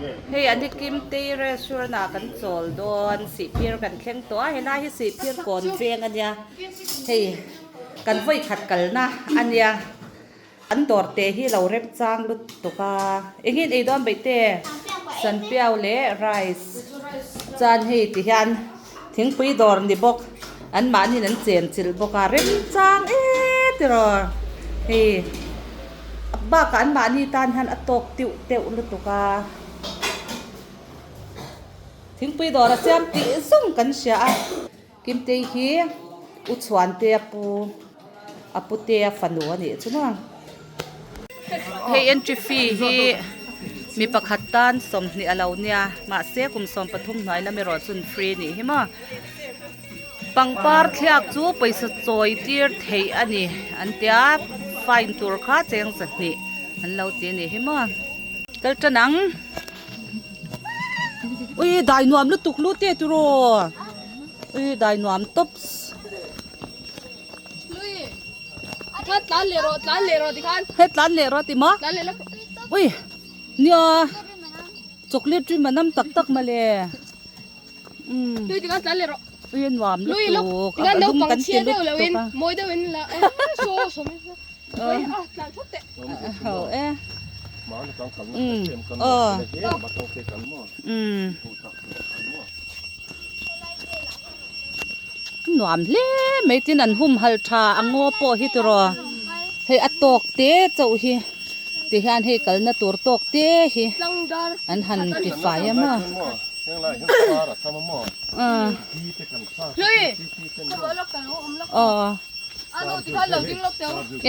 Hei a ni Kimtei restaurant ah kan chawl dawn Sihphir kan thleng tawh a helai hi Sihphir kawn veng a nia hei kan vawi khat kalna a nia an dawr te hi lo rem chang lutuk a eng nge ei dawn beih te sanpiau leh rice chuan hei ti hian thingpui dawr ni bawk an mahni in an chen chilh bawk a rem chang e tiraw hei. Bakah an mahni tan hian a tawk tiu teuh lutuk a, thingpui dawr a siam tih zawng kan hria a, Kimtei hi U Chhuantea pu a putea fanu a nih chu maw. Hei entry fee hi mi pakhat tan 20 a lo nia mahse kum 13 hnuai lam erawh chuan free nih hi maw. Pangpar thliak chu pawisa chawi tir theih a ni an tia fine tur kha cheng 2 an lo ti a ni hi maw. Kal tan ang. Ui dai nuam lutuk lu te tiraw. Ui dai nuam tawps. Lui kha tlan leh rawh tlan leh rawh tikhan. He tlan leh rawh ti maw. Tlan leh lawk. Ui nia chocolate rim a nam tak tak mawle. Lui tikhan tlan leh rawh. Ui a nuam lutuk. Tikhan naupang chhia deuh loh in mawi deuh in la saw saw mai ui a tlan thawt teh. Ho e. Nuam hle mai tin an hum hal tha a ngaw pawh hi tiraw hei a tawk te chauh hi tihian hei kalna tur tawk te hi an han ti fai a maw.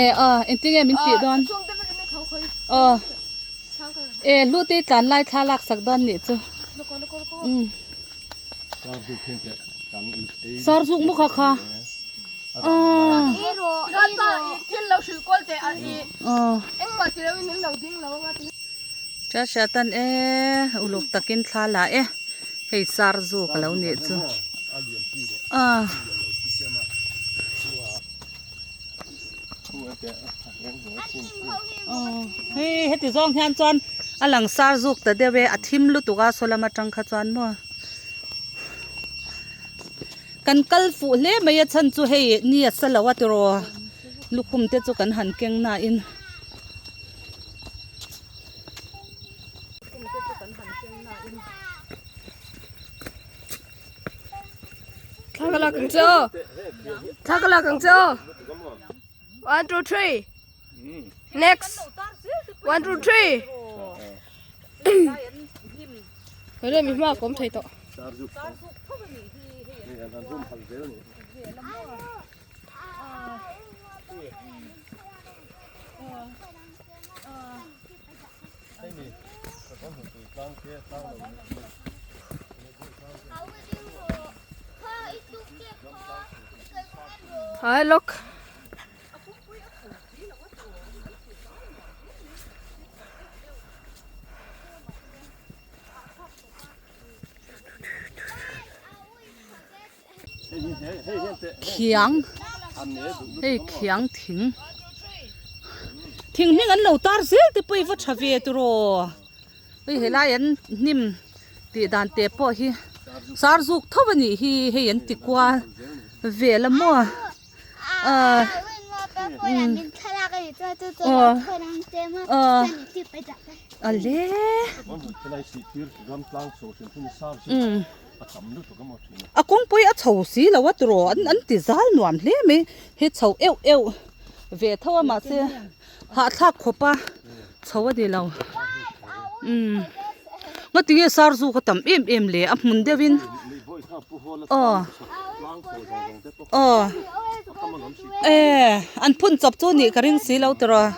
E a engtin nge min tih dawn aw e hlute tlan lai thla lak sak dawn nih chu umm sarzuk mu kha kha aw Cha hria tan e uluk takin thla la e hei sar zu ka lo nih chu a hei heti zawng hian chuan a lang sar zuk ta deuh e a thim lutuk a saw lam atang kha chuan maw kan kal fuh hle mai a chhan chu hei ni a sa lo a tiraw lukhum te chu kan han keng na in. Thla ka lak ang che aw. Thla ka lak ang che aw. 1 2 3. Next. 1 2 3. Hei mi hma kom thei tawh. Hai look. Khiang hei khiang thing thing hming an lo tar zel te pawh hi va tha ve tiraw hei helai an hnim tih dan te pawh hi sar zuk tho a nih hi hei an ti kual vel a maw ah aw aw ale umm. A kawngpui a chho si lo a tiraw an an ti zal nuam hle mai he chho euh euh ve tho a mahse hahthlak khawp a chho a ni lo umm ngatinge sar zu ka tam em em le a hmun deuh in aw aw e an phun chawp chu nih ka ring si lo tiraw.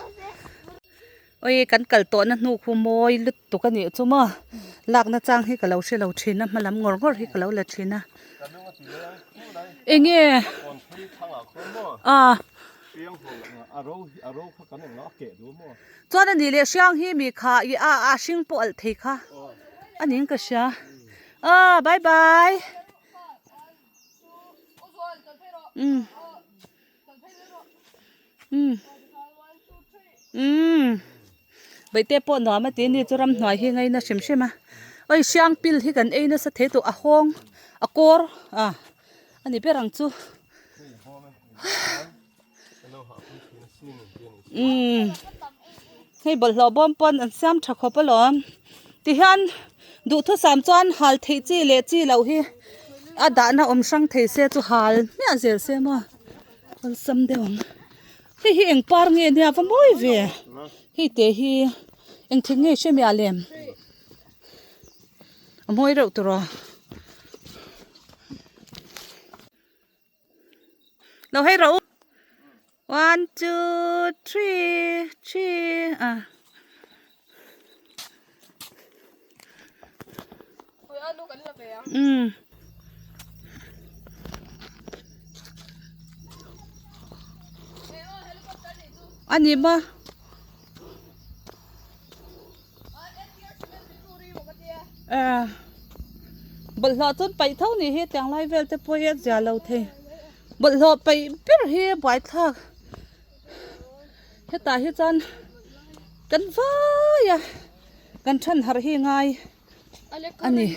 Oi kan kal tawhna hnu khu mawi lutuk a nih chu maw lakna chang hi ka lo hre lo thin a hma lam ngawr ngawr hi ka lo la thin a eng nge a chuan a nih leh hriang hi mi kha i a a hring pawh alh thei kha a niin ka hria a bye bye umm. Umm umm. Baihte pawh nuam a ti a ni chu ramhnuai hi ngaina hrim hrim a. Oi hriang pil hi kan ei nasa thei tawh a hawng a kawr a a ni ber ang chu. Umm hei bawlhhlawh bawm pawn an siam tha khawp alawm tihian duhthusam chuan hal theih chi leh chi loh hi a dahna awm hrang thei se chu hal hmiah zel se maw awlsam deuh ang hei hi eng par nge nia va mawi ve hei te hi eng thil nge hre miah lem a mawi reuh tur aw. Lo hei rawh u. One, two, three, three. Ah. Um. Ani ma. Eh bawlhhlawh chuan paih tho ni hi tiang lai vel te pawh hi a zia lo thei bawlhhlawh paih ber hi a buaithlak hetah hi chuan kan vai a kan then harh hi ngai a ni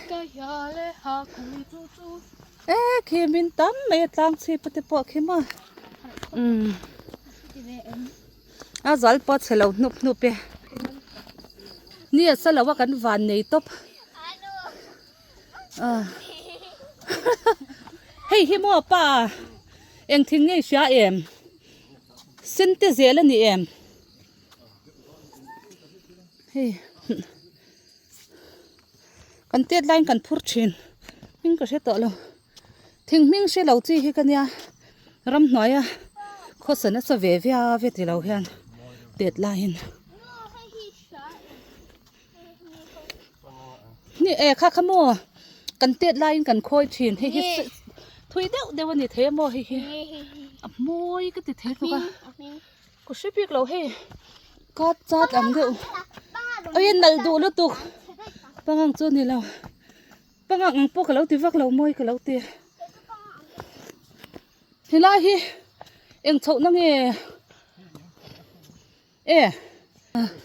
eh khi min tam mai a tlang chhip te pawh khi maw umm. A zal pawh a chhe lo hnup hnup e. Ni a sa lo a kan van nei tawp. Ah. Hei hi maw pa eng thing nge hria em? Sen te zel a ni em? Hei. Kan tet laiin kan phur thin. Hming ka hre tawh lo. Thing hming hre lo chi hi ka nia ramhnuaia khawsa nasa ve viau ve ti lo hian tet laiin ni e kha kha maw kan tet laiin kan khawi thin hei hi thui deuh deuh a ni thei a maw hei hi a mawi ka ti thei tluk a ka hre bik lo hei card chat ang deuh oi nalh duh lutuk pangang chu a ni lo. Pangak ang pawh ka lo ti vak lo mawi ka lo ti. Helai hi eng chhoh na nge e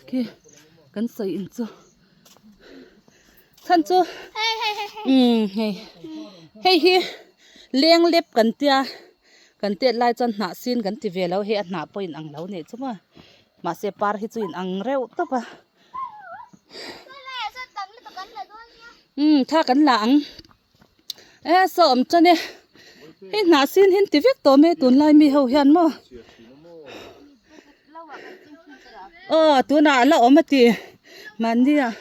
khi kan sawi in chu chhan chu umm hei hei hi leng lep kan tia kan tet lai chuan hnah sin kan ti ve lo hei a hnah pawh in ang lo nih chu maw mahse par hi chu in ang reuh tawp a. Umm tha kan la ang e saw awm chuan e hei hnah sin hi an ti vek tawh mai tunlai mi ho hian maw aw tunah a la awm a ti mahni ah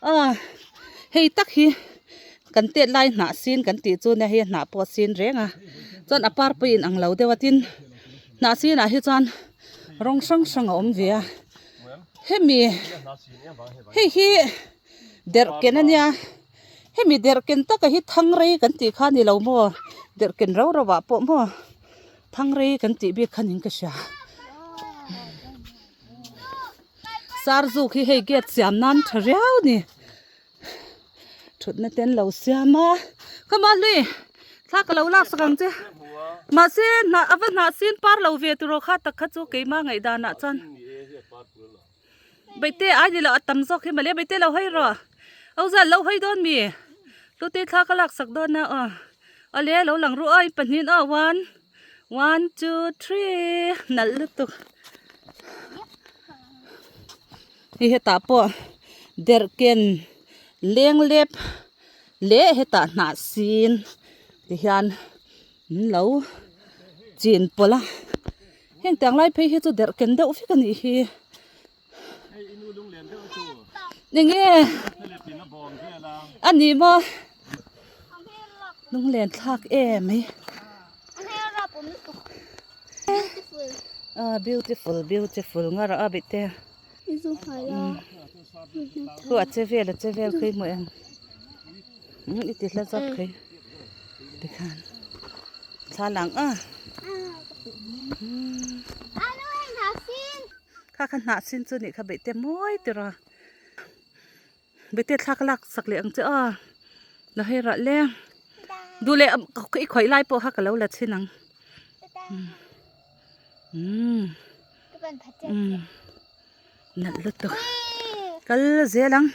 aw hei tak hi kan tet lai hnah sin kan tih chu nia hei a hnah pawh a sin reng a chuan a par pawh a inang lo deuh a tin hnah sinah hi chuan rawng hrang hrang a awm ve a. Hemi hei hi derhken a nia hemi derhken taka hi thangrei kan tih kha a ni lo maw derhken rau rau ah pawh maw thangrei kan tih bik kha niin ka hria sarzuk hi hei gate siam nan tha riau a ni. Thutna te an lo siam a khama hlui thla ka lo lak sak ang che mahse hnah a va hnah sin par lo ve turaw kha tak kha chu keima ngaih danah chuan beite ai ni loh a tam zawk hi mawle beite lo hawi rawh Auzal lo hawi dawn mi hlute thla ka lak sak dawn a aw awle lo lang ru aw in pahnih aw one one two three nalh lutuk. Hei hetah pawh derhken leng lep leh hetah hnah sin ti hian an lo chin pawlh a heng tiang lai phei hi chu derhken deuh vek a nih hi enge a ni maw lunglen thlak em mai. Ah beautiful beautiful nga rah a bih te khu a che vel a che vel khui hmuh em i ti hla zawk khui tikhan thla lang a kha kha hnah sin chu nih kha bih te mawi tiraw bih te thla ka lak sak leh ang che aw la hei rah le duh leh i khawih lai pawh kha ka lo la chhin ang umm nalh lutuk. Kal zel ang.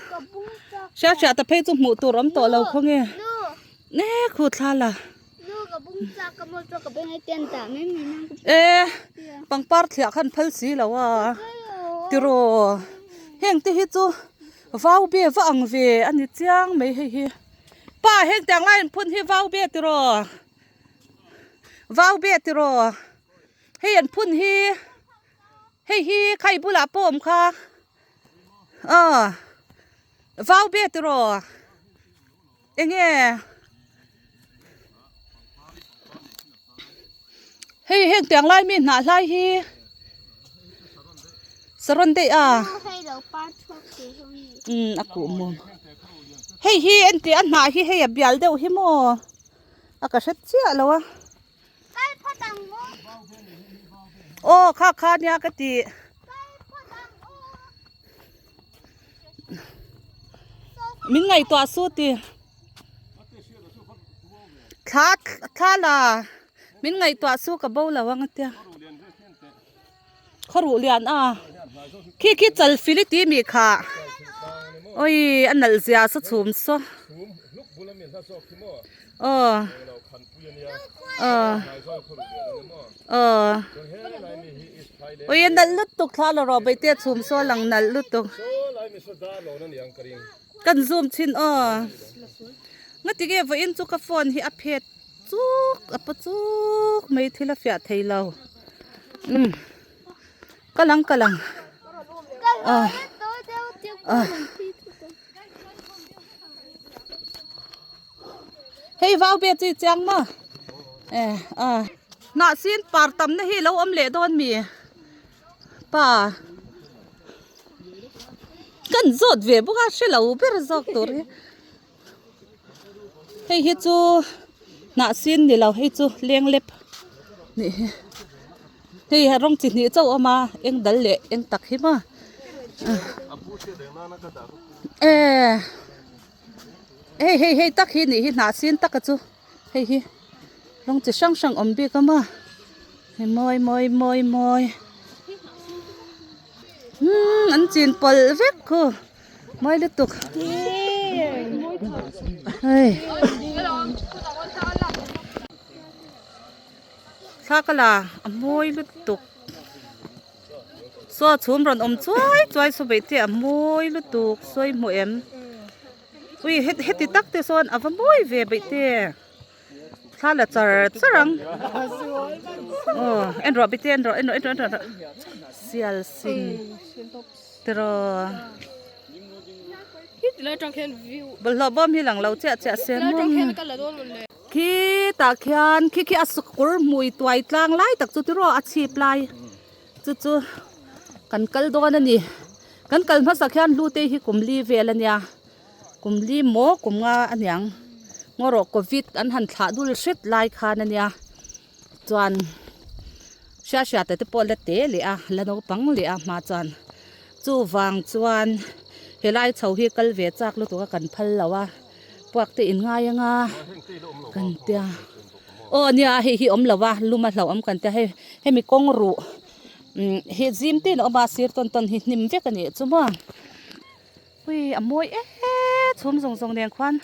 Hria hria ta phei chu hmuh tur awm tawh lo khaw nge. Ne khu thla la. E pangpar thliah khan phal si lo a tiraw heng te hi chu vau be va ang ve a ni chiang mai hei hi pa heng tiang lai an phun hi vau be tiraw vau be tiraw hei an phun hi. Hei hi khai bulah pawh awm kha aw vau be tiraw eng nge hei heng tiang lai mi hnah hlai hi saron daih a umm a kuh mum hei hi entir a hnah hi hei a bial deuh hi maw a ka hre chiah lo a. Aw kha kha nia ka ti. Min ngaihtuah su ti. Thla thla la min ngaihtuah su ka bo lo ang atia. Khaw ruh lian a khi khi chal fil i ti mi kha oi a nalh zia saw chhum saw aw aw aw oi a nalh lutuk thla la rawh bai te chhum saw lang nalh lutuk kan zoom chhin aw ngatinge vawiin chu ka phone hi a phet chuk a pa chuk mai thil a fiah thei lo umm ka lang ka lang ah ah hei vau be chi chiang maw eh ah hnah sin par tam na hi lo awm leh dawn mi pa kan zawt ve bawk a hre lo ber zawk tur hi. Hei hi chu hnah sin ni lo hei chu leng lep nih hi hei rawng chi hnih chauh a awm a eng dal leh eng tak hi maw eh hei hei hei tak hi nih hi hnah sin tak a chu hei hi rawng chi hrang hrang awm bik a maw hei mawi mawi mawi mawi umm an chin pawlh vek khu. Mawi lutuk. Hei. Thla ka la a mawi lutuk. Saw chhum rawn awm chuai chuai saw beih te a mawi lutuk sawi hmu em. Ui heti tak te sawn a va mawi ve beih te. Thla la char char ang. Aw en rawh bite en rawh en rawh en rawh en rawh sial sin tiraw. Bawlhhlawh bawm hi lang lo chiah chiah se maw. Khitah khian khi khi a kawr hmui tuai tlang lai tak chu tiraw a chhip lai chu chu kan kal dawn a ni. Kan kal hmasak hian hlute hi kum li vel a nia. Kum li maw kum nga a niang ngaw rawh covid an han thlah dul hret lai khan a nia chuan hria hria te te pawh la te leh a la naupang leh a hma chuan chuvang chuan helai chho hi kal ve chak lutuk a kan phal lo a puak te in ngai anga kan tia aw nia hei hi awm lo a lum a hlauh awm kan tia hei hemi kawng ruh hi zim te in a awm a sir tawn tawn hi hnim vek a nih chu maw. Ui a mawi e chhum zawng zawng nen khuan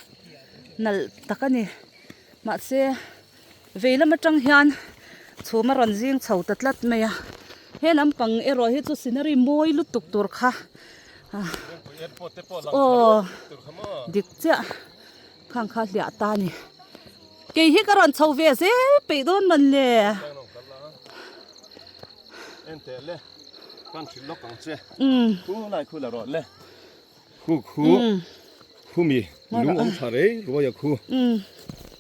nalh tak a ni mahse vei lam atang hian chhum a rawn zing chho ta tlat mai a he lampang erawh hi chu scenery mawi lutuk tur kha aw dik chiah khang kha hliah ta a ni kei hi ka rawn chho ve zel peih dawn man le. En teh le kan hrilh lawk ang che khu lai khu la rawh le khu khu khu mi lung awm tha rei ruai a khu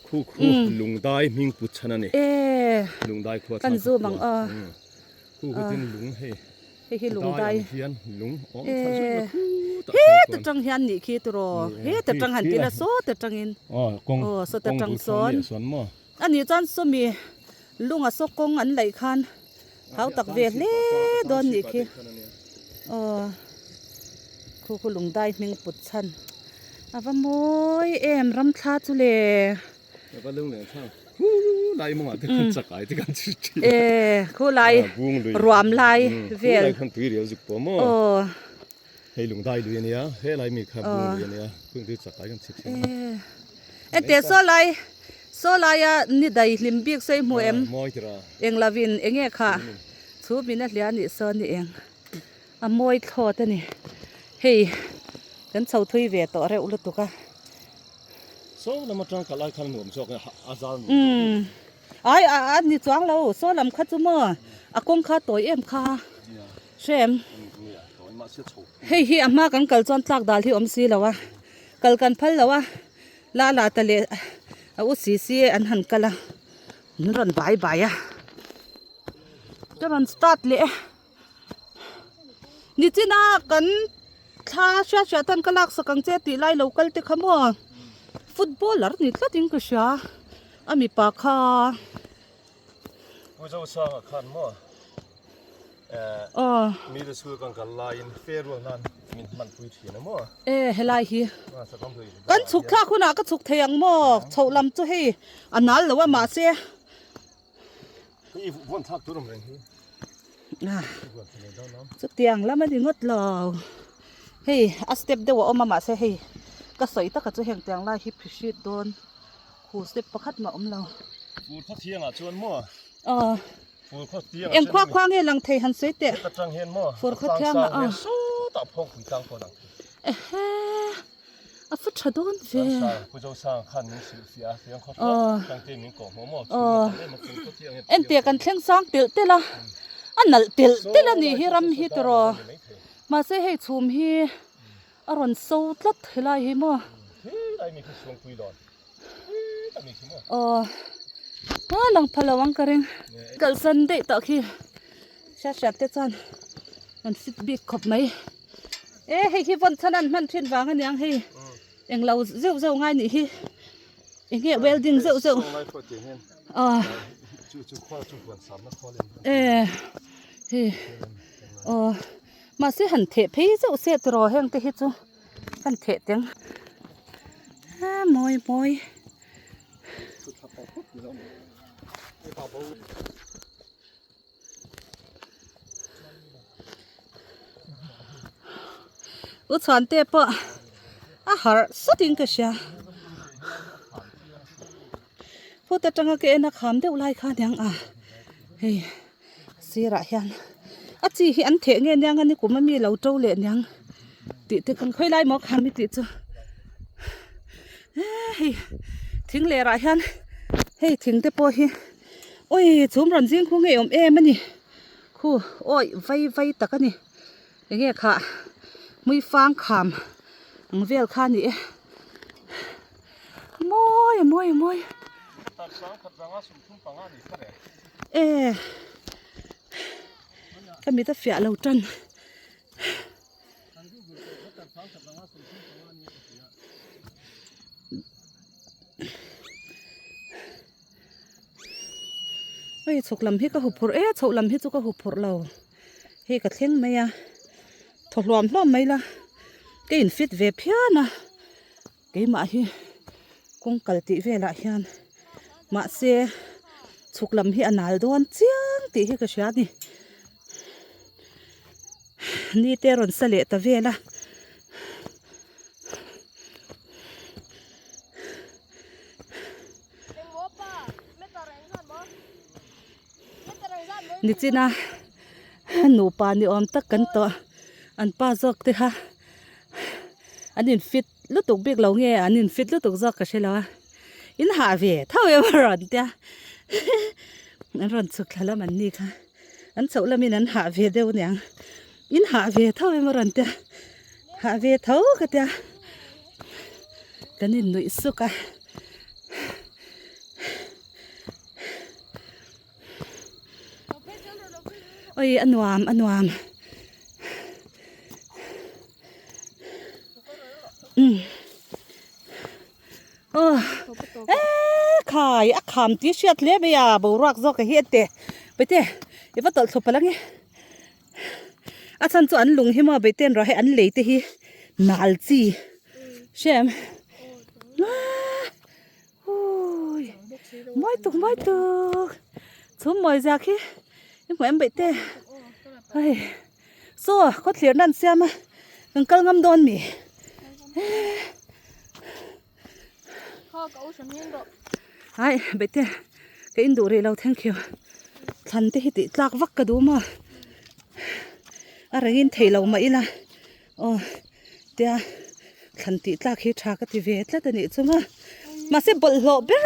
khu khu lung dai hming put chhan a ni lung dai khua kan zoom ang aw khu khu tin lung hei hei hi lung dai hian lung awm tha zui la khu he ta tang hian nih khi tiraw he ta tang han ti la saw ta tangin aw saw ta tang sawn A nih chuan sawmi lunga saw kawng an laih khan hau tak ve hle dawn nih khi aw khu khu lung dai hming put chhan a va mawi em ram thla chu le e khu lai ruam lai vel aw. Hei lungdai lui ania, helai mi kha bung lui ania, kung chu chakai kan chhi thin a. Ente saw lai, saw laia ni dai hlim bik sawi hmu em? Mawi tira. Eng lovin enge kha chu min a hlia nih saw ni eng a mawi thlawt a ni. Hei kan chho thui ve tawh reuh lutuk a. Saw lam atang kal ai khan nuam zawk a zal nuam zawk. Umm ai a ni chuang lo saw lam kha chu maw a kawng kha tawi em kha. Hrem. Hei hi a hma kan kal chuan tlak dal hi awm si lo a, kal kan phal lo a, la la ta leh a u si si an han kal a, an rawn bai bai a, ka rawn start leh e. Nichina kan thla hriat hriat tan ka laksak ang che tih lai lo kal te kha maw footballer ni tlatin ka hria a mipa kha. Pu Zosanga khan maw middle school kan kal laiin farewell nan min hman pui thin a maw? E helai hi kan chhuk thlak hunah ka chhuk thei ang maw chhoh lam chu hei a nal lo a mahse I vawn thlak tur awm reng hi. Chutiang lam a ni ngawt lo. Hei a step deuh a awm a mahse hei ka sawi taka chu heng tiang lai hi phihrit dawn. Khu step pakhat mah awm lo. Fur khaw thiangah chuan maw? Aw. Fur khaw thiangah chuan. Eng khua khua nge lang thei han sawi teh. Heta tang hian maw? Fur khaw thiangah a. Sawtah phawngpui tlang pawh lang thei. Ehe. A fu tha dawn ve. Sang Pu Zosang khan min hrilh fiah a, fiang khaw hrang hrang te min kawh hmuh maw? Chhung a tam em a fur khaw thiang hian. Entia kan thleng sang telh telh a, a nalh telh telh a nih hi ram hi tiraw. Mahse hei chhum hi A rawn so tlat helai hi maw. Aw a lang pha lo ang ka ring. Kalsan daih tawh khi hriat hriat te chuan an fit bik khawp mai. E hei hi vawn chhan an hman thin vang aniang hei englo zeuh zeuh ngai nih hi enge welding zeuh zeuh aw e hei aw. Mahse han theh phei zeuh se tiraw heng te hi chu han theh teng a mawi mawi. U chhuan te pawh a harh sawt in ka hria phut atanga ka en a kham deuh lai kha aniang a hei. Sirah hian a chi hi an theh nge niang a ni kum ami lo to leh niang tih te kan khawi lai maw kha mi tih chu hei thing lerah hian hei thing te pawh hi awi chhum rawn zing khu ngei awm em a ni khu awi vai vai tak a ni enge khah hmui fang kham ang vel kha a ni e mawi mawi mawi. E ka mit a fiah lo tan hei chhuk lam hi ka hu phurh e chhoh lam hi chu ka hu phurh lo hei ka thleng mai a thaw hluam hluam mai la ka in fit ve phian a. Keimah hi kawng kal tih velah hian mahse chhuk lam hi a nal dawn chiang tih hi ka hria a ni ni te a rawn sa leh ta vel a. Nichina nupa ni awm tak kan tawh an pa zawk te kha an in fit. Lutuk bik lo nge an in fit lutuk zawk ka hre lo a in hah ve tho em a rawn tia an rawn chhuk thla lam an ni kha an chhoh lamin an hah ve deuh aniang in hah ve tho em a rawn tia hah ve tho ka tia kan in nuih suk a. Oi a nuam a nuam. Eee khai a kham tih hriat hle mai a boruak zawk a hi a ti paite i va tawlh thlu palh ang e a chhan chu an lung hi maw beih ten rawh hei an lei te hi nal chi hria em ui mawi tuk mawi tuk chhum mawi zia khi i hmu em beih te hei. Saw khaw thlir nan siam a. Kan kal ngam dawn mi? Ai bete ka in duh rih lo thank you. Thlan te hi tih tlak vak ka duh maw? A rengin thei lo mah ila aw tia thlan tih tlak hi tha ka ti ve tlat a nih chu maw. Mahse bawlhhlawh ber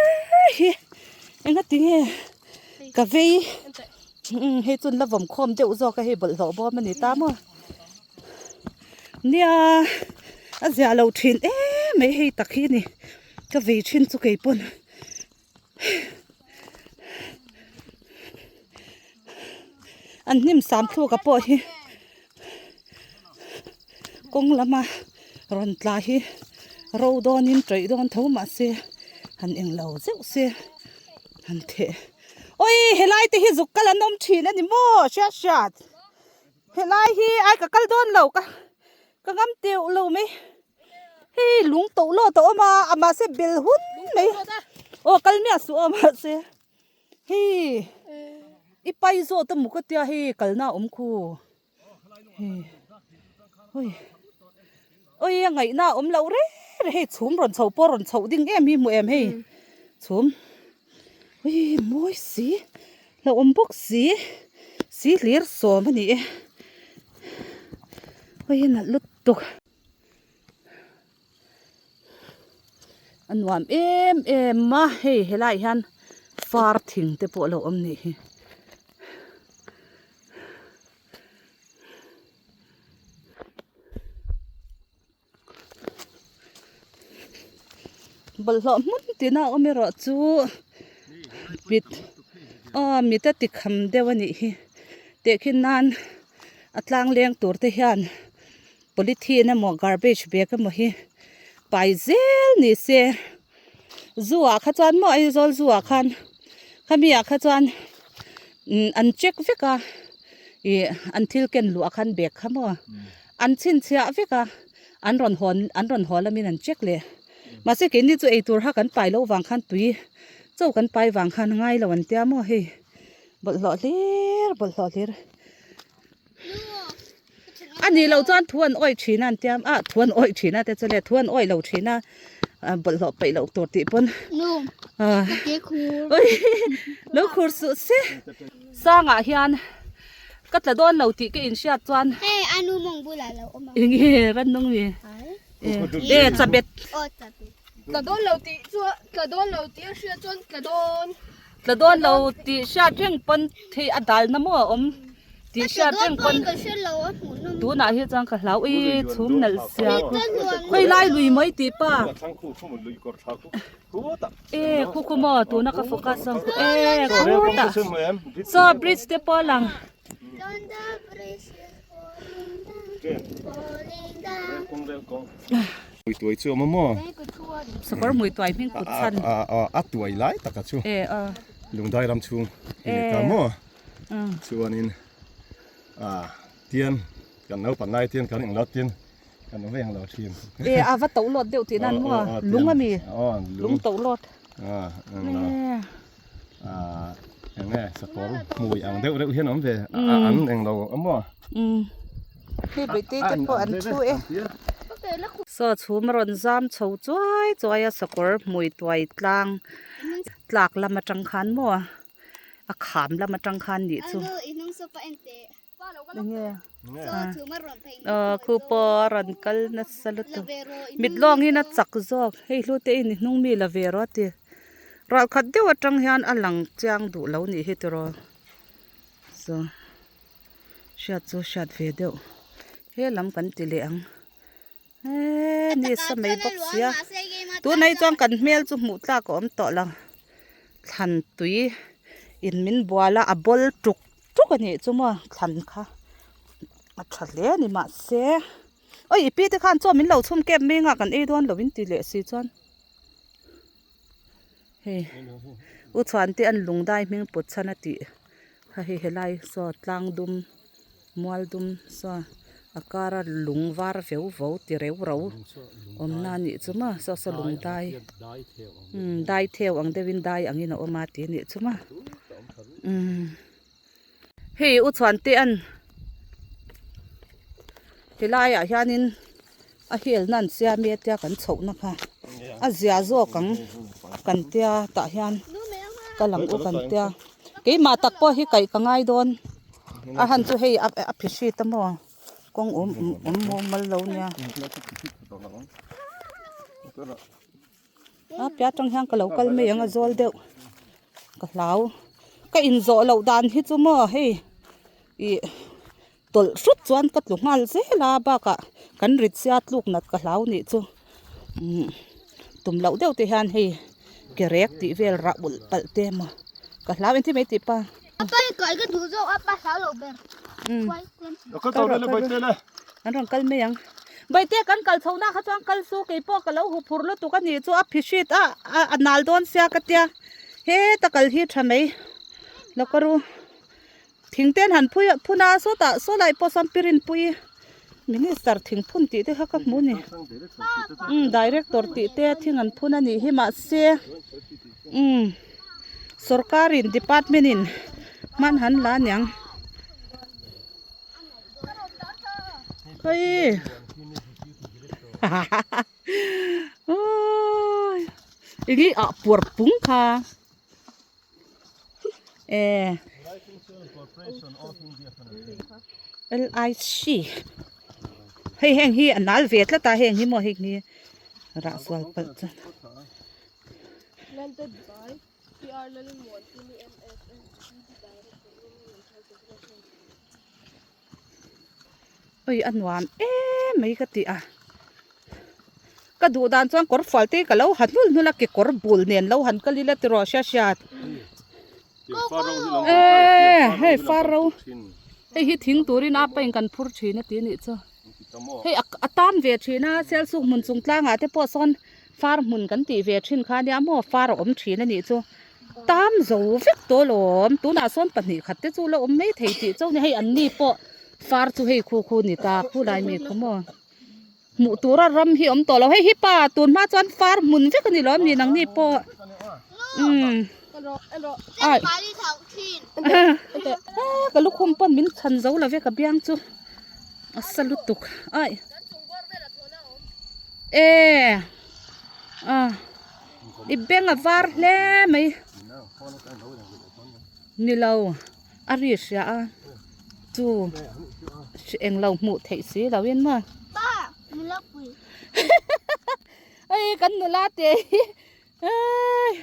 hi engati nge ka vei hei chu an la vawm khawm deuh zawk a hei bawlhhlawh bawm a ni ta maw. Nia a ziah loh thin em mai hei tak hi a ni ka vei thin chu kei pawn an hnim sam thluk a pawh hi kawng lama rawn tla hi ro dawnin tawih dawn tho mahse han englo zeuh se han theh awi helai te hi zuk kal an awm thin a ni maw hriat hriat. Helai hi ai ka kal dawn lo ka ka ngam teuh lo mai hei lung to lawt a awm a a mahse bel hun mai aw kal miah suh aw mahse hei i pai zawt a maw ka tia hei kalna a awm khu hei ui ui a ngaihna a awm loh reng reng hei chhum rawn chho pawh rawn chhoh ding em hi hmu em hei chhum. Ui mawi si hlauhawm bawk si si hlir sawm a ni e ui a nalh lutuk a nuam em em a hei helaiah hian far thing te pawh a lo awm nih hi. Bawlhhlawh hmun tina awm erawh chu mit aw mit a ti kham deuh a nih hi tehkhin nan a tlang leng tur te hian polythene emaw garbage bag emaw hi pai zel ni se zu ah kha chuan maw Aizawl zu ah khan khami ah kha chuan an check vek a ih an thil ken luh ah khan bag kha maw. An chhinchhiah vek a, an rawn hawn an rawn haw lamin an check leh. Mahse keini chu eitur ha kan pai loh vang khan tui chaw kan pai vang khan ngai lo an tia maw hei bawlhhlawh hlir bawlhhlawh hlir. A nih loh chuan thu an awih thin a an tia ah thu an awih thin a te chu le thu an awih lo thin a bawlhhlawh peih loh tur tih pawn ah lo khur suh se. Sangah hian ka tla dawn lo tih ka inhriat chuan Hei a nu mawng bulah lo awm ang. Enge ran nung mi? E chabet. Aw chabet. Tla dawn lo tih chuan tla dawn lo tih a hriat chuan tla dawn. Tla dawn lo tih hriat reng pawn thei a dal na maw a awm tih hriat reng pawn. Ka hre lo a hmuh nawm. Tunah hi chuan ka hlau i chhum nalh sia. Khawi lai lui mai tih pa. E khu khu maw tuna ka focus ang khu e khutah saw bridge te pawh a lang. Hmuituai chu a awm a maw? Sakawr hmuituai hming kut chhan. A tuai lai tak a chu. E a. Lungdai ram chhung i ni ta maw? Chuanin a tian kan naupang lai tian kan englo tian Kan awm eng lo thin. E a va to lawt deuh tih nan maw lung a mi lung to lawt. A eng lo. A eng nge sakawr hmui ang deuh reuh hian awm ve an eng lo a maw. Hei beite te pawh an thu e. Saw chhum a rawn zam chho chuai chuai a sakawr hmui tuai tlang tlak lam atang khan maw a kham lam atang khan nih chu. Enge aw khu pawh a rawn kal nasa lutuk mit lawng in a chak zawk hei hlu te in i hnung mi la ve rawh a ti ral khat deuh atang hian a lang chiang duh lo nih hi tiraw saw hriat chu hriat ve deuh he lam kan ti leh ang eee ni sa mai bawk sia tunah hi chuan kan hmel chu hmuh tlak a awm tawh lo thlan tui in min bual a a bawl tuk tuk a nih chu maw thlan kha a tha hle a ni mahse awi i pi te khan chaw min lo chhum kep mai anga kan ei dawn lo in ti leh si chuan hei u chhuan te an lung dai hming put chhan a tih kha hei helai saw tlang dum. Mual dum saw a kara lung var veu vo ti reu ro awmna a nih chu maw saw saw lung dai umm dai theu ang deuhin dai angin a awm a tih a nih chu maw umm hei u chhuan te an. Helaiah hianin a hel nan siam e tia kan chhohna kha a zia zawk ang kan tia tah hian kal ang u kan tia keimah tak pawh hi kaih ka ngai dawn a han chu hei a phihrit a maw kawng awm awm mumal lo nia a piah atang hian ka lo kal mai ang a zawl deuh ka hlau ka inzawh loh dan hi chu maw hei ih. Tawlh hrut chuan ka tlu nghal zel a bakah kan rit sia tluk nat ka hlau nih chu umm tum loh deuh te hian hei ke rek tih vel rah ulh palh te emaw ka hlau engtin mai tih pa. Apa hi kai ka duh zawk apa hlau loh ber Kal rawh kal rawh an rawn kal mai ang Baite kan kal chho na kha chuan kal su keipawh ka lo huphurh lutuk a nih chu a phihrit a a nal dawn sia ka tia heta kal hi tha mai lo ka ru. Thing te an han phui phun a sawtah saw lai pawh sawn pirinpui minister thing phun tih te kha ka hmu a ni umm director tih te thing an phun a nih hi mahse umm sorkar in department in hman han la aniang hei awii eng hi ah puar pung kha. Eh LIC hei heng hi a nal ve tlat a heng hi maw heng hi rah sual palh chuan Oi a nuam em mai ka ti a ka duh dan chuan kawr fual te ka lo ha hnul hnul a kekawr bul nen lo han kal ila tiraw hriat hriat eh hei far ro hei hi thing turin a pain kan phur thin a ti anih chu hei a tan ve thin a sialsuk hmun chung tlangah te pawh sawn far hmun kan tih ve thin kha ania maw far a awm thin anih chu. Tam zo vek tawh alawm tunah sawn 2 khat te chu la awm mai thei tih chauh a ni hei an ni pawh far chu hei khu khu ni ta khu lai mi khu maw hmuh tura ram hi awm tawh lo hei hi pa tun hma chuan far hmun vek a ni lawm ni nang ni pawh umm ai ka lukhum pawn min chhan zo lo ve ka biang chu a sa lutuk ai e a. I beng a var hle mai ni lo a ri hria a chu englo hmuh theih si lo in maw hei kan nula te hi eii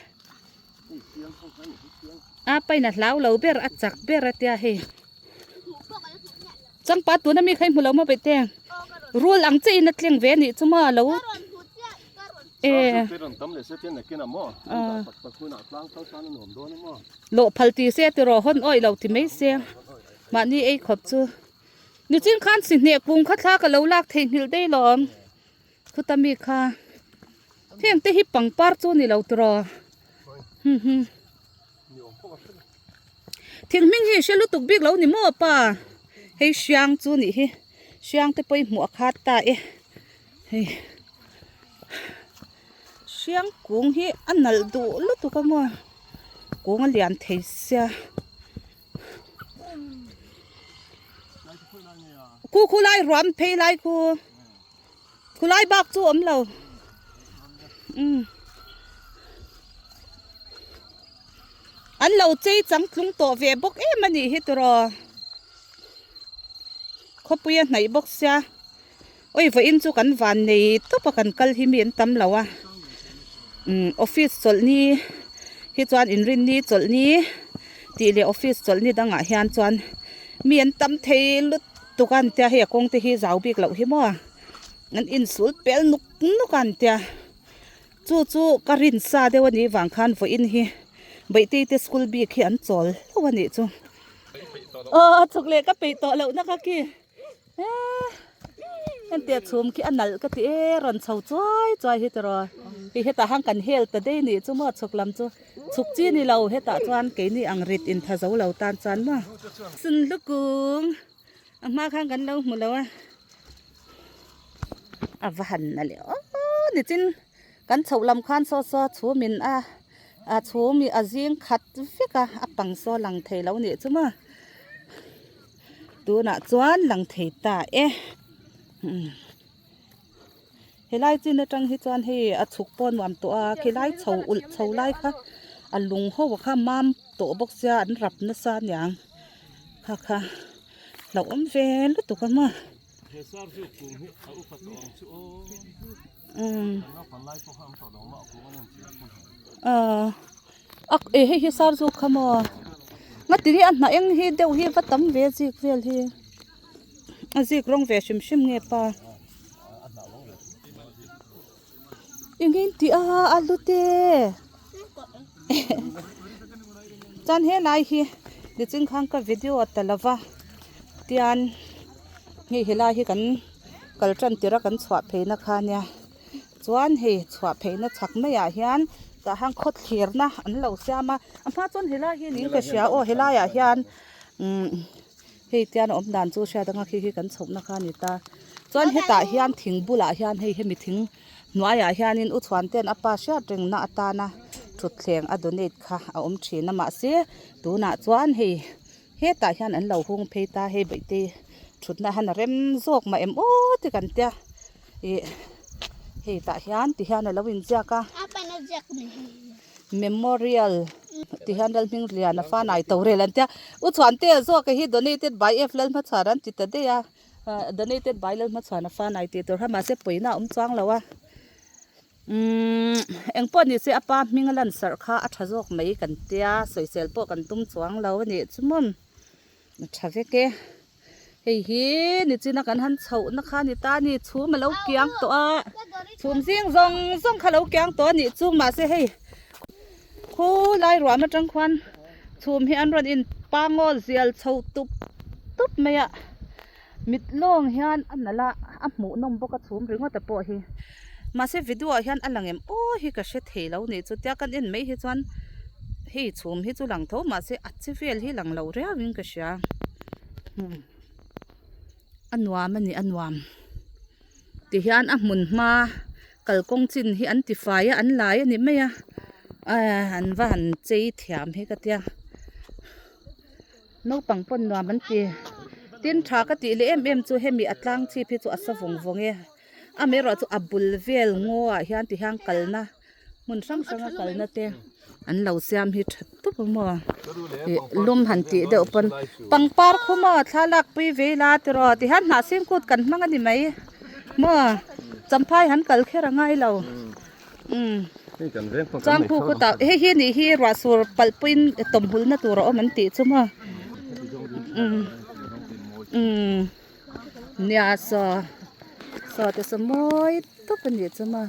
a pain a hlau lo ber a chak ber a tia hei changpa tuna mi kha i hmu lo maw bete rul ang chiah in a tleng ve a nih chu maw lo. Lawh phal ti se tiraw hawn awih lo ti mai se mahni ei khawp chu nichin khan si hneh kung kha thla ka lo lak theihnghilh daih lawm khuta mi kha heng te hi pangpar chu ni lo tiraw thing hming hi hre lutuk bik lo ni maw pa hei hriang chu nih hi hriang te pawh i hmuh a khat ta e. Hei hriang kung hi a nalh duh lutuk a maw kung a lian thei sia khu khu lai ruam phei lai khu khu lai bak chu awm lo umm an lo chei chang tlung tawh ve bawk em a nih hi tiraw khawpui a hnaih bawk sia. Oi vawiin chu kan van nei tawp a kan kal hi mi an tam lo a umm office chawlh ni hi chuan inrin ni chawlh ni tih leh office chawlh ni dangah hian chuan mi an tam thei lutuk a an tia hei a kawng te hi zau bik loh hi maw an insul pel nuk nuk a an tia chu chu ka rin sa deuh a nih vang khan vawiin hi Baihtei te school bik hi an chawl hlauh a nih chu aw chhuk leh ka peih tawh loh na kha khi. Hengte chhum khi a nalh ka ti e rawn chho chuai chuai hi tiraw hei hetah hian kan hel ta daih nih chu maw chhuk lam chu chhuk chi ni lo hetah chuan keini ang rit in tha zo lo tan chuan maw sunhlu kung a hma khan kan lo hmu lo a a va han na leh aw nichin kan chhoh lam khan saw saw chhum in a a chhum a zing khat vek a a pang saw lang thei lo nih chu maw. Tunah chuan lang thei ta e. Umm helai chin atang hi chuan hei a chhuk pawh a nuam tawh a khilai chho ulh chho lai kha a lung ho kha mam tawh bawk sia an rap nasa aniang kha kha hlauhawm ve lutuk a maw. Umm aaa a eh hei hi sar zawk kha maw ngati hi a hnah eng hi deuh hi va tam ve zik vel hi a zik rawng ve hrim hrim nge pa eng in tih a a hlu te chuan helai hi nichin khan ka video ta lova tian hei helai hi kan kal tan tirh a kan chhuah phei na kha ania chuan hei chhuah phei na chhak maiah hian tah hian khaw thlir na an lo siam a a hma chuan helai hi niin ka hria aw helai ah hian umm hei tian a awm dan chu hriat anga khi khi kan chhoh na kha a ni ta chuan hetah hian thing bulah hian hei hemi thing hnuaiah hianin u chhuan ten a pa hriat reng na atana thutthleng a donate kha a awm thin a mahse tunah chuan hei hetah hian an lo hung phei ta hei baihte thutna han a rem zawk mah em aw te kan tia ih hei tah hian ti hian a lo inziak a memorial ti hian Lalhming Liana Fanai Torel an tia u chhuante zawk hi donated by F Lalhmachhuan an ti ta daih a donated by Lalhmachhuan a Fanai tih tur kha mahse pawina a awm chuang lo a umm engpawh ni se a pa hming a lan sarh kha a tha zawk mai kan tia sawisel pawh kan tum chuang lo a nih chu maw a tha vek e. Hei hi nichina kan han chhoh na kha a ni ta a ni chhum a lo kiang tawh a chhum zing zawng zawng kha a lo kiang tawh a nih chu mahse hei khulai ruam atang khuan chhum hi an rawn in pangaw zial chho tup tup mai a mit lawng hian a nalh a a hmuh nawm bawk a chhum ringawt a pawh hi mahse video ah hian a lang em aw hi ka hre thei lo nih chu tia kan en mai hi chuan hei chhum hi chu lang tho mahse a che vel hi lang lo riau in ka hria. A nuam a ni a nuam tihian a hmun hma kalkawng chin hi an ti fai a an lai a ni mai a ah an va han chei thiam hi ka tia naupang pawn nuam an ti tin tha ka tih leh em em chu hemi a tlang chhip hi chu a sa vawng vawng e amaherawhchu a bul vel ngaw ah hian tihian kalna. Hmun hrang hrang a kalna te an lo siam hi tha tawp a maw ih lum han tih deuh pawn pangpar khu maw thla lak pui ve ila tiraw tihian hnah sing kut kan hmang a ni mai maw champhai han kal kher a ngai lo umm chuan khu khutah hei hi nih hi ruah sur palh pawhin tawmhulh na tur a awm an tih chu maw umm umm nia saw saw te saw mawi tawp a nih chu maw.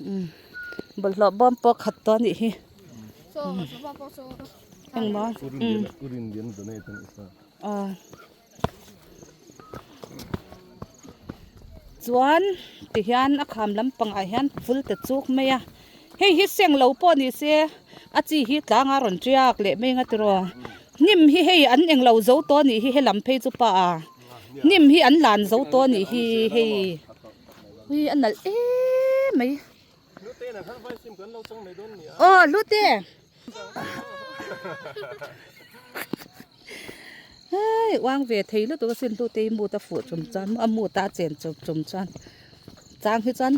Umm bawlhhlawh bawm pawh khat tawh a nih hi engmaw umm aw chuan tihian a kham lampangah hian vul ta chuk mai a hei hi seng lo pawh ni se a chi hi tlanga rawn tiak leh mai anga tiraw hnim hi hei an englo zo tawh a nih hi helam phei chu pa a hnim hi an lan zo tawh a nih hi hei. Ui a nalh em mai. Aw hlute. Hei uang ve thei lutuk asin hlute i mut a fuh chum chuan a mut a chen chum chum chuan chang hi chuan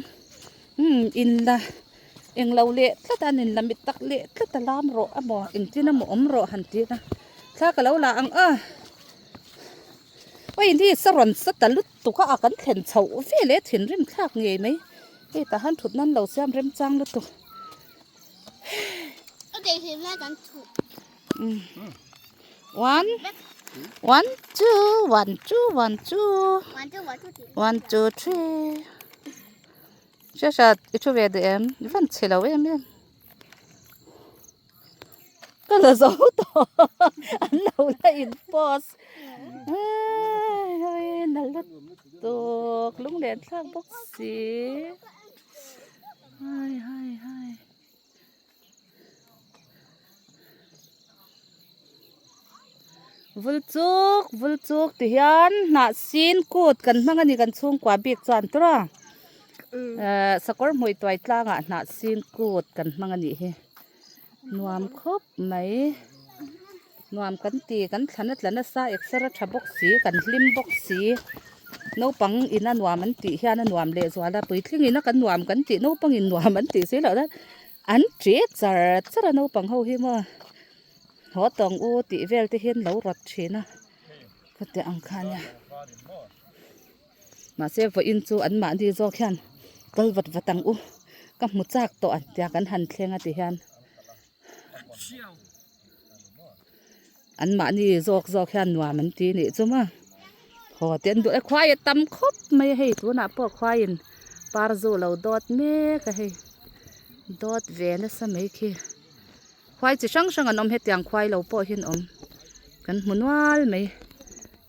umm in la englo leh tlat a nin la mit tak leh tlat a lam rawh amaw engtin emaw awm rawh han tih na thla ka lo la ang a. Oi ni sa rawn sa ta lutuk a a kan thlen chhoh vel e thinrim thlak ngei mai hei tah han thut nan lo siam remchang lutuk one one two one two one two one two three hria hriat i thu ve duh em i van chhe lo em em. Ka la zo tawh an lo la in post hei nalh lutuk lunglen thlak bawk si hai hai hai vul chuk vul chuk ti hian hnah sin kut kan hmang a ni kan chhungkua bik chuan tur a eh sakawr hmui tuai tlangah hnah sin kut kan hmang a nih hi. Nuam khawp mai nuam kan ti kan thlan a tla nasa exer a tha bawk si kan hlim bawk si. Naupang ina nuam an tih hian a nuam lehzual a, puitling ina kan nuam kan tih naupang in nuam an tih si loh chuan an ṭe char char a naupang ho hi maw haw tawng u tih vel te hian lo rawt thin a khawtiang ang kha ania mahse vawiin chu anmahni zawk hian kal vat vat ang u ka hmu chak tawh ang tia kan han thleng a ti hian. An mahni zawk zawk hian nuam an ti nih chu maw haw te an duh e khuai a tam khawp mai a hei tunah pawh khuaiin par zu lo dawt mek a hei dawt ve nasa mai khi khuai chi hrang hrang an awm hetiang khuai lo pawh hi an awm kan hmu nual mai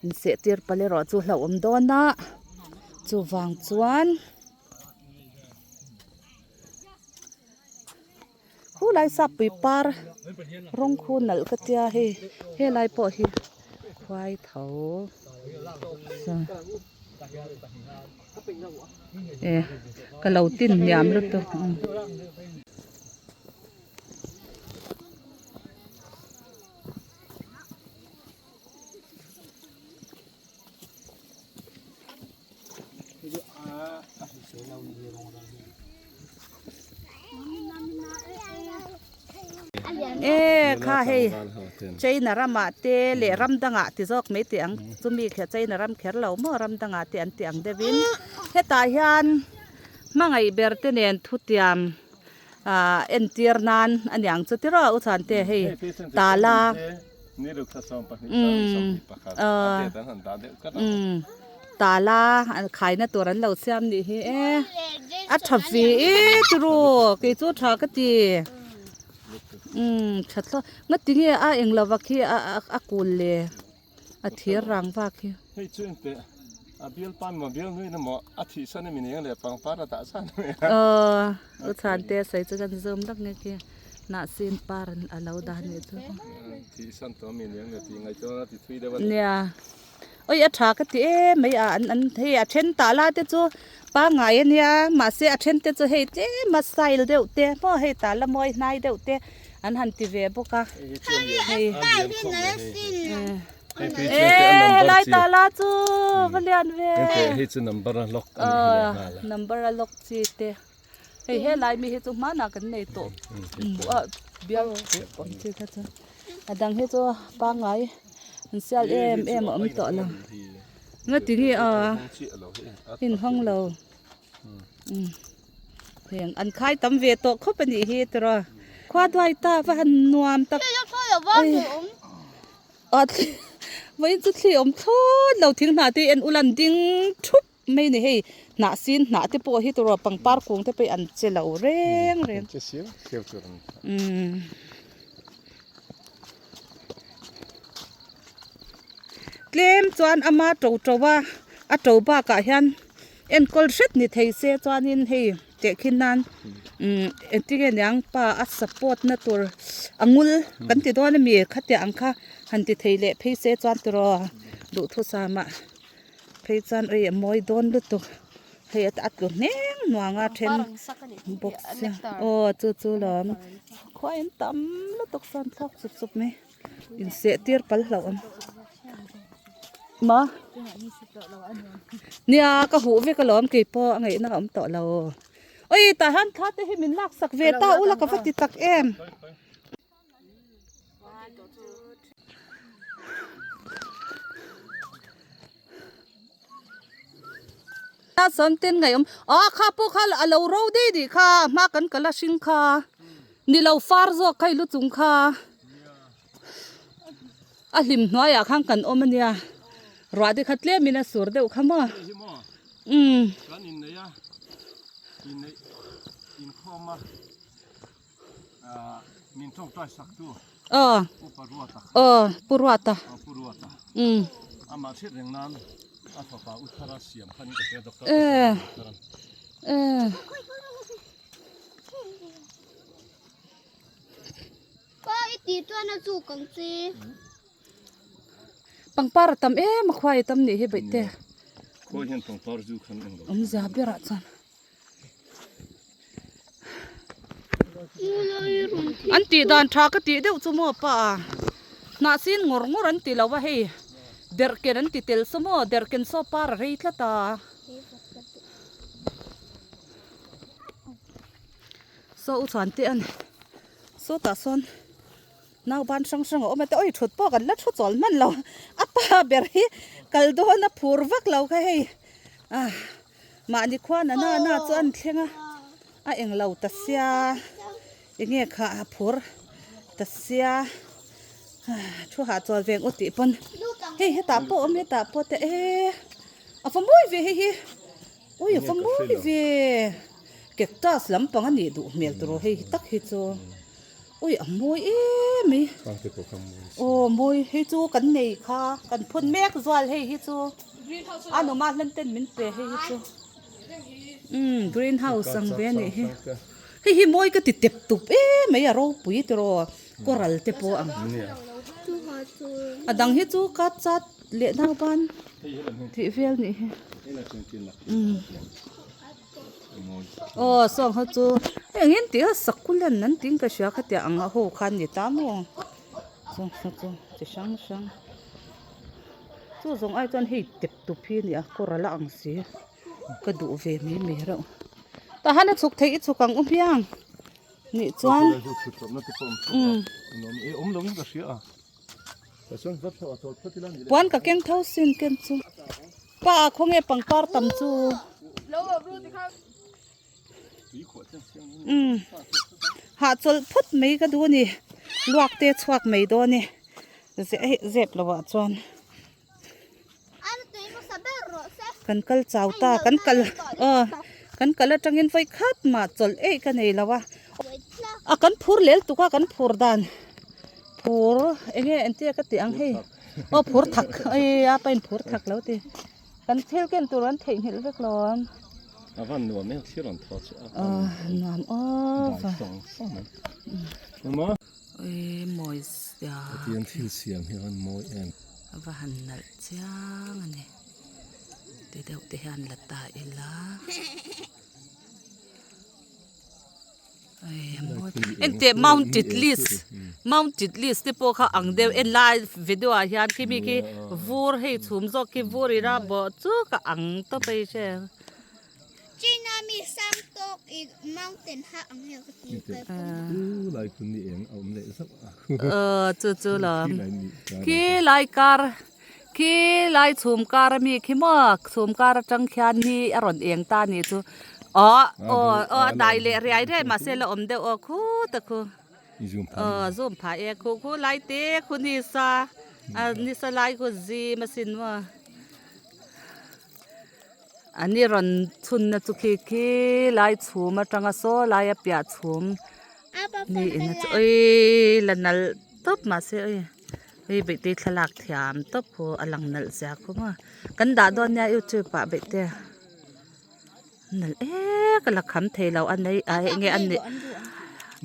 inseh tir palh erawh chu hlauhawm dawn a chuvang chuan. Khulai sappui par rawng khu nalh ka tia hei helai pawh hi khuai tho e ka lo tin hniam lutuk. E kha hei China ramah te leh ram dangah ti zawk mai teh ang chumi kher China ram kher lo maw ram dangah te an tih ang deuhin hetah hian hmangaih ber te nen thutiam ah entir nan a niang chu tiraw u chuan te hei tala umm tala an khaina tur an lo siam nih hi e a tha ve e tiraw kei chu tha ka ti umm tha thlawt ngatinge a englo vak hi a a kul le. A thir rang vak hi. Hei chu engteh a bial pan maw bial nui na maw a thih san emi ning leh pangpar a dah san emi a. Aw u chhan te sawi chu kan zoom lak nge khi hnahsin par a lo dah nih chu. Thih san tawh ami ning leh tih ngaihtuah na ti thui deuh a ni. Nia oi a tha ka ti em mai a an an hei a then tah la te chu pangngai a nia mahse a then te chu hei tlem a style deuh te maw hei tah la mawi hnai deuh te. An han ti ve bawk a. Hei e helai ta la chu va lian ve. Hei chu number a lock a ni hi leh nghal a. Number a lock chi te. Hei helai mi hi chu hmanah kan nei tawh. A bial awm chi kha chu. A dang hi chu pangngai an sial em em a awm tawh lo. Nga ti nge a inhawng lo. Heng an khai tam ve tawh khawp a nih hi tiraw khua duai ta va han nuam tak vawiin chu thli awm thlawt lo thing hnah te hi en ula an ding thup mai a ni hei hnah sin hnah te pawh hi tiraw pangpar kung te pawh hi an che lo reng reng tlem chuan ama to to a a to bakah hian. Enkawl hret ni thei se chuanin hei tehkhin nan umm engtinge niang pa a support na tur a ngul kan ti dawn ami khatiang ang kha han ti thei leh phei se chuan tiraw duhthusam ah phei chuan ei a mawi dawn lutuk hei a tlu hneng hnuang a then bawk sia aw chu chu lawm khuai an tam lutuk sawn thlawk chup chup mai. Inseh tir pal hlauh ang. Ma. Nia ka huh vek alawm kei pawh a ngaihna a awm tawh lo. Oi tah hian thla te hi min lak sak ve ta ula ka va ti tak em. Sawmten ngaih awm ah kha pawh kha a lo ro daih nih kha hma kan kal a hring kha ni lo far zawk kha i lu chung kha a hlim hnuaiah khan kan awm a nia ruah te kha tlem in a sur deuh kha maw umm. Aw aw pu ruata umm eh eh pangpar a tam em a khuai a tam nih hi baihte awmzia berah chuan. An tih dan tha ka tih deuh chu maw pa hnah sin ngawr ngawr an ti lo a hei. Derhken an ti tel saw maw derhken saw par a rei tlat a. Saw u chuan te an sawtah sawn nau ban hrang hrang a awm a te awi thut pawh kan la thu chawl hman lo a pa ber hi kal dawn a phur vak lo kha hei ah mahni khuan a nana chu an thleng a a englo ta sia enge kha a phur ta sia thu hah chawl ve ang u tih pawn hei hetah pawh a awm hetah pawh te e a va mawi ve hei hi. Ui a va mawi ve cactus lampang a nih duh hmel tur aw hei hi tak hi chu ui a mawi em mai aw mawi hei chu kan nei kha kan phun mek zual hei hi chu a numa hlan ten min pe hei hi chu umm green house ang ve a nih hi hei hi mawi ka ti tep tup em mai a ropui tiraw coral te pawh ang a dang hi chu cut chat leh nauban tih vel nih hi aw sawng ho chu eng in tih a succulent an tih in ka hria khatiang ang ho kha an ni ta maw sawng ho chu chi hrang hrang chu zawng ai chuan hei tep tup hi a ni a kawr a la ang si ka duh ve mai mai reuh tah hian a chhuk theih i chhuk ang u hmiang nih chuan umm. Puan ka keng tho sin ken chu pa ah khawnge pangpar tam chu umm hahchawlh phawt mai ka duh a ni luak te chhuak mai dawn e zep lo ah chuan kan kal chau ta kan kal aw kan kal atangin vawi khat mah chawlh eih ka nei lo a a kan phur lel tuk a kan phur dan phur eng nge engtia ka tih ang hei aw phur thak ei a pain phur thak lo ti kan thil ken tur an theihnghilh vek lo a a van nuam em thil rawn thaw chu a nuam aw va sawng sawng mai emaw Ui mawi zia. Pathian thil siam hi a van mawi em. A va han nalh chiang a ni. Ti deuh te hian la ta ila. Ui a mawi. Engteh mounted list mounted list te pawh kha ang deuh en lai video ah hian khi mi khi vur hei chhum zawk khi vur ira bawh chu ka ang tawp a i hre. China mi sang tawk i mountain ha ang hian ka ti kai pawh. Lai khu ni eng a awm leh zauh a. Aw chu chu lo. Khi lai kar khi lai chhum kar ami khi maw chhum kar atang khian ni a rawn eng ta ni chu aw aw aw a dai leh riai riai mahse la awm deuh aw khut a khu aw zoom phah e khu khu lai te khu ni sa a ni sa lai khu zim asin maw. An i rawn chhunna chu khi khi lai chhum atanga saw laia piah chhum niin a chu awii la nalh tawp mahse awii hei beihte thlalak thiam tawp khu a lang nalh zia khu maw kan dah dawn nia youtube ah beihte nalh e ka la kham thei lo a nei a eng nge a nih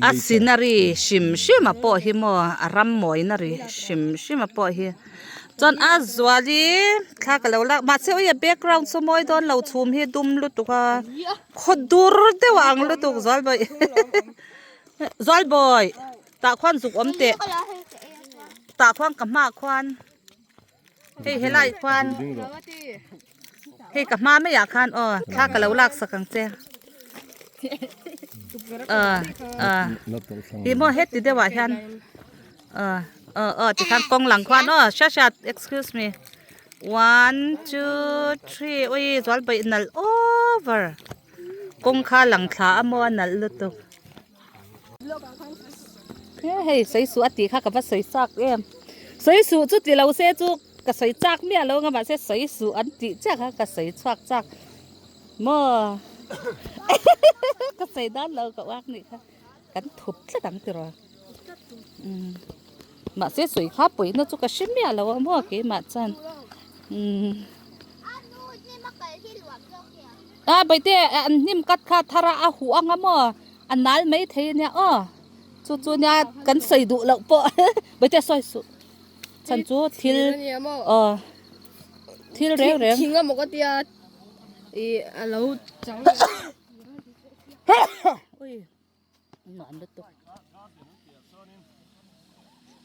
a scenery hrim hrim a pawh hi maw a ram mawina ri hrim hrim a pawh hi. Chuan a zual hi thla ka lo lak mahse awi a background chu mawi dawn lo chhum hi dum lutuk a khaw dur deuh a ang lutuk zual bawih zual bawih tah khuan zuk awm teh tah khuan ka hmaah khuan hei helai khuan hei ka hma maiah khan aw thla ka lo lak sak ang che ah ah ih maw heti deuhah hian. Aw aw aw tikhan kawng lang khuan aw hriat hriat excuse me one two three ui zual paih nalh over kawng kha lang thla a maw a nalh lutuk he hei sawi suh a tih kha ka va sawi chak em sawi suh chu ti lo se chu ka sawi chak miah lo ang a mahse sawi suh an tih chiah kha ka sawi chhuak chak maw ka sawi dan lo ka uak nih kha kan thup tlat ang tiraw. Umm mahse sawi kha pawina chu ka hre miah lo a maw keimah chuan umm a bawihte an hnim kat kha thar a a huh ang a maw a nal mai thei a nia aw chu chu nia kan sawi duh loh pawh bawihte sawi suh chhan chu thil aw thil reng reng thing a maw ka tia ih a lo chang ui.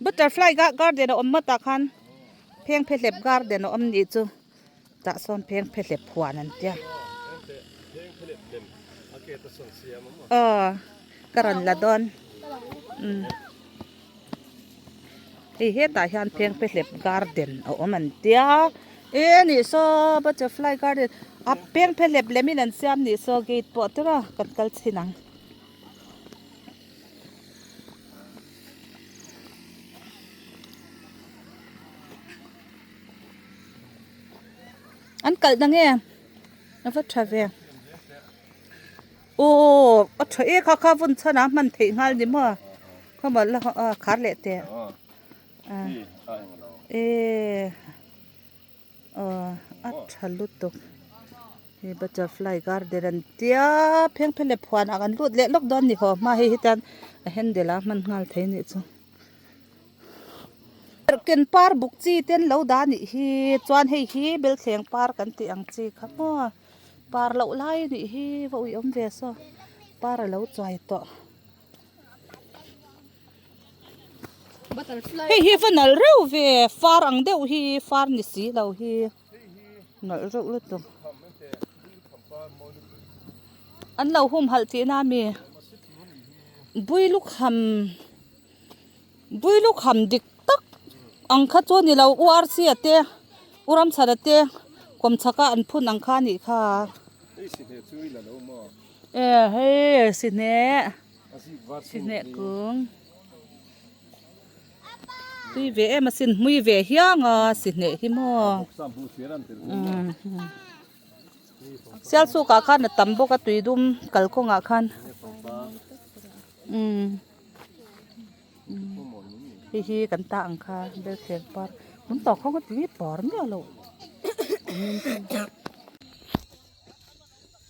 Butterfly garden a awm mat ah khan. Phengphehlep garden a awm nih chu tah sawn phengphehlep huan an tia. Aw ka rawn la dawn umm hei hetah hian phengphehlep garden a awm an tia e nih saw butterfly garden a phengphehlep lem in an siam nih saw gate pawh tawrh a kan kal chhin ang. An kalh na nge a va tha ve aw a tha e kha kha vun chhan a hman theih nghal ni maw khawmaw la khar leh teh e. Aw a tha lutuk hei butterfly garden an tia pheng pheng leh phuan ah kan lut leh lawk dawn a ni haw hma hei hi tan a handle a hman nghal thei a nih chu ken par buk chi te an lo dah a nih hi chuan hei hi belthleng par kan tih ang chi kha maw par loh lai a nih hi va ui awm ve saw par a lo chuai tawh. Hei hi va nalh reuh ve far ang deuh hi far ni si lo hi nalh reuh lutuk an lo humhalh tih na ami builukham builukham dik tak ang kha chu a ni lo u r c a te u ramchhana te kawmchhak a an phun ang kha a nih kha. E hei sihne sihne kung tui ve em asin hmui ve hiang a sihne hi maw sialsuk ah khan a tam bawk a tui dum kalkawng ah khan umm hei hi kan ta ang kha belthleng par hmun tawh khawng a tui par miah loh.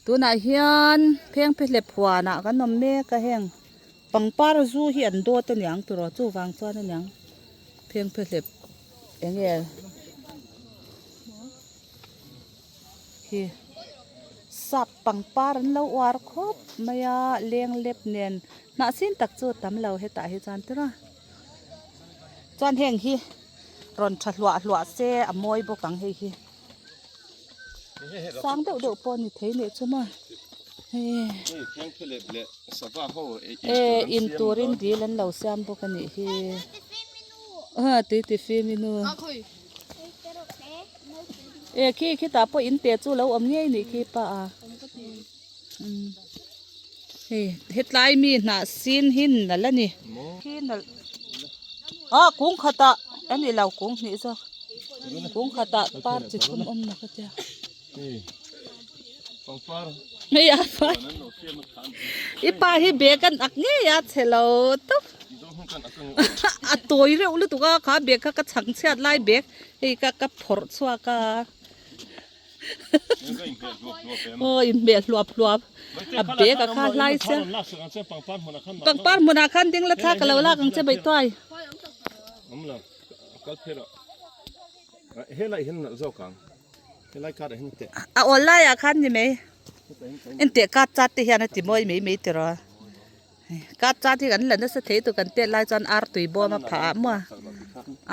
Tunah hian phengphehlep huanah kan awm mek a heng pangpar zu hi an dawt aniang tiraw chuvang chuan aniang phengphehlep eng nge hi sap pangpar an lo uar khawp mai a leng lep nen hnah sin tak chu a tam lo hetah hi chuan tiraw chuan heng hi rawn tha hluah hluah se a mawi bawk ang hei hi. Sang deuh deuh pawh a ni thei leh chu maw hei e in turin dil an lo siam bawk a nih hi a tui ti fim i nu e khi khitah pawh in te chu lo awm ngei nih khi pa a hei hetlai mi hnah sin hi nalh a ni khi nalh ah kung khatah a ni lo kung hnih zawk kung khatah par chi thum awm na ka tia hei a par i pa hi bag an ak ngei a chhe lo tawp a tawi reuh lutuk a kha bag kha ka chhang chhiat lai bag hei ka ka phawrh chhuak a. Aw inhmeh hluap hluap a bag a kha hlai sia pangpar hmunah khan ding la thla ka lo lak ang che baihtuai a awl laiah khan ni mai enteh card chat te hian a ti mawi mai mai tiraw. Kap chat hi kan la nasa thei tur kan tet lai chuan ar tui bawm a phah ah maw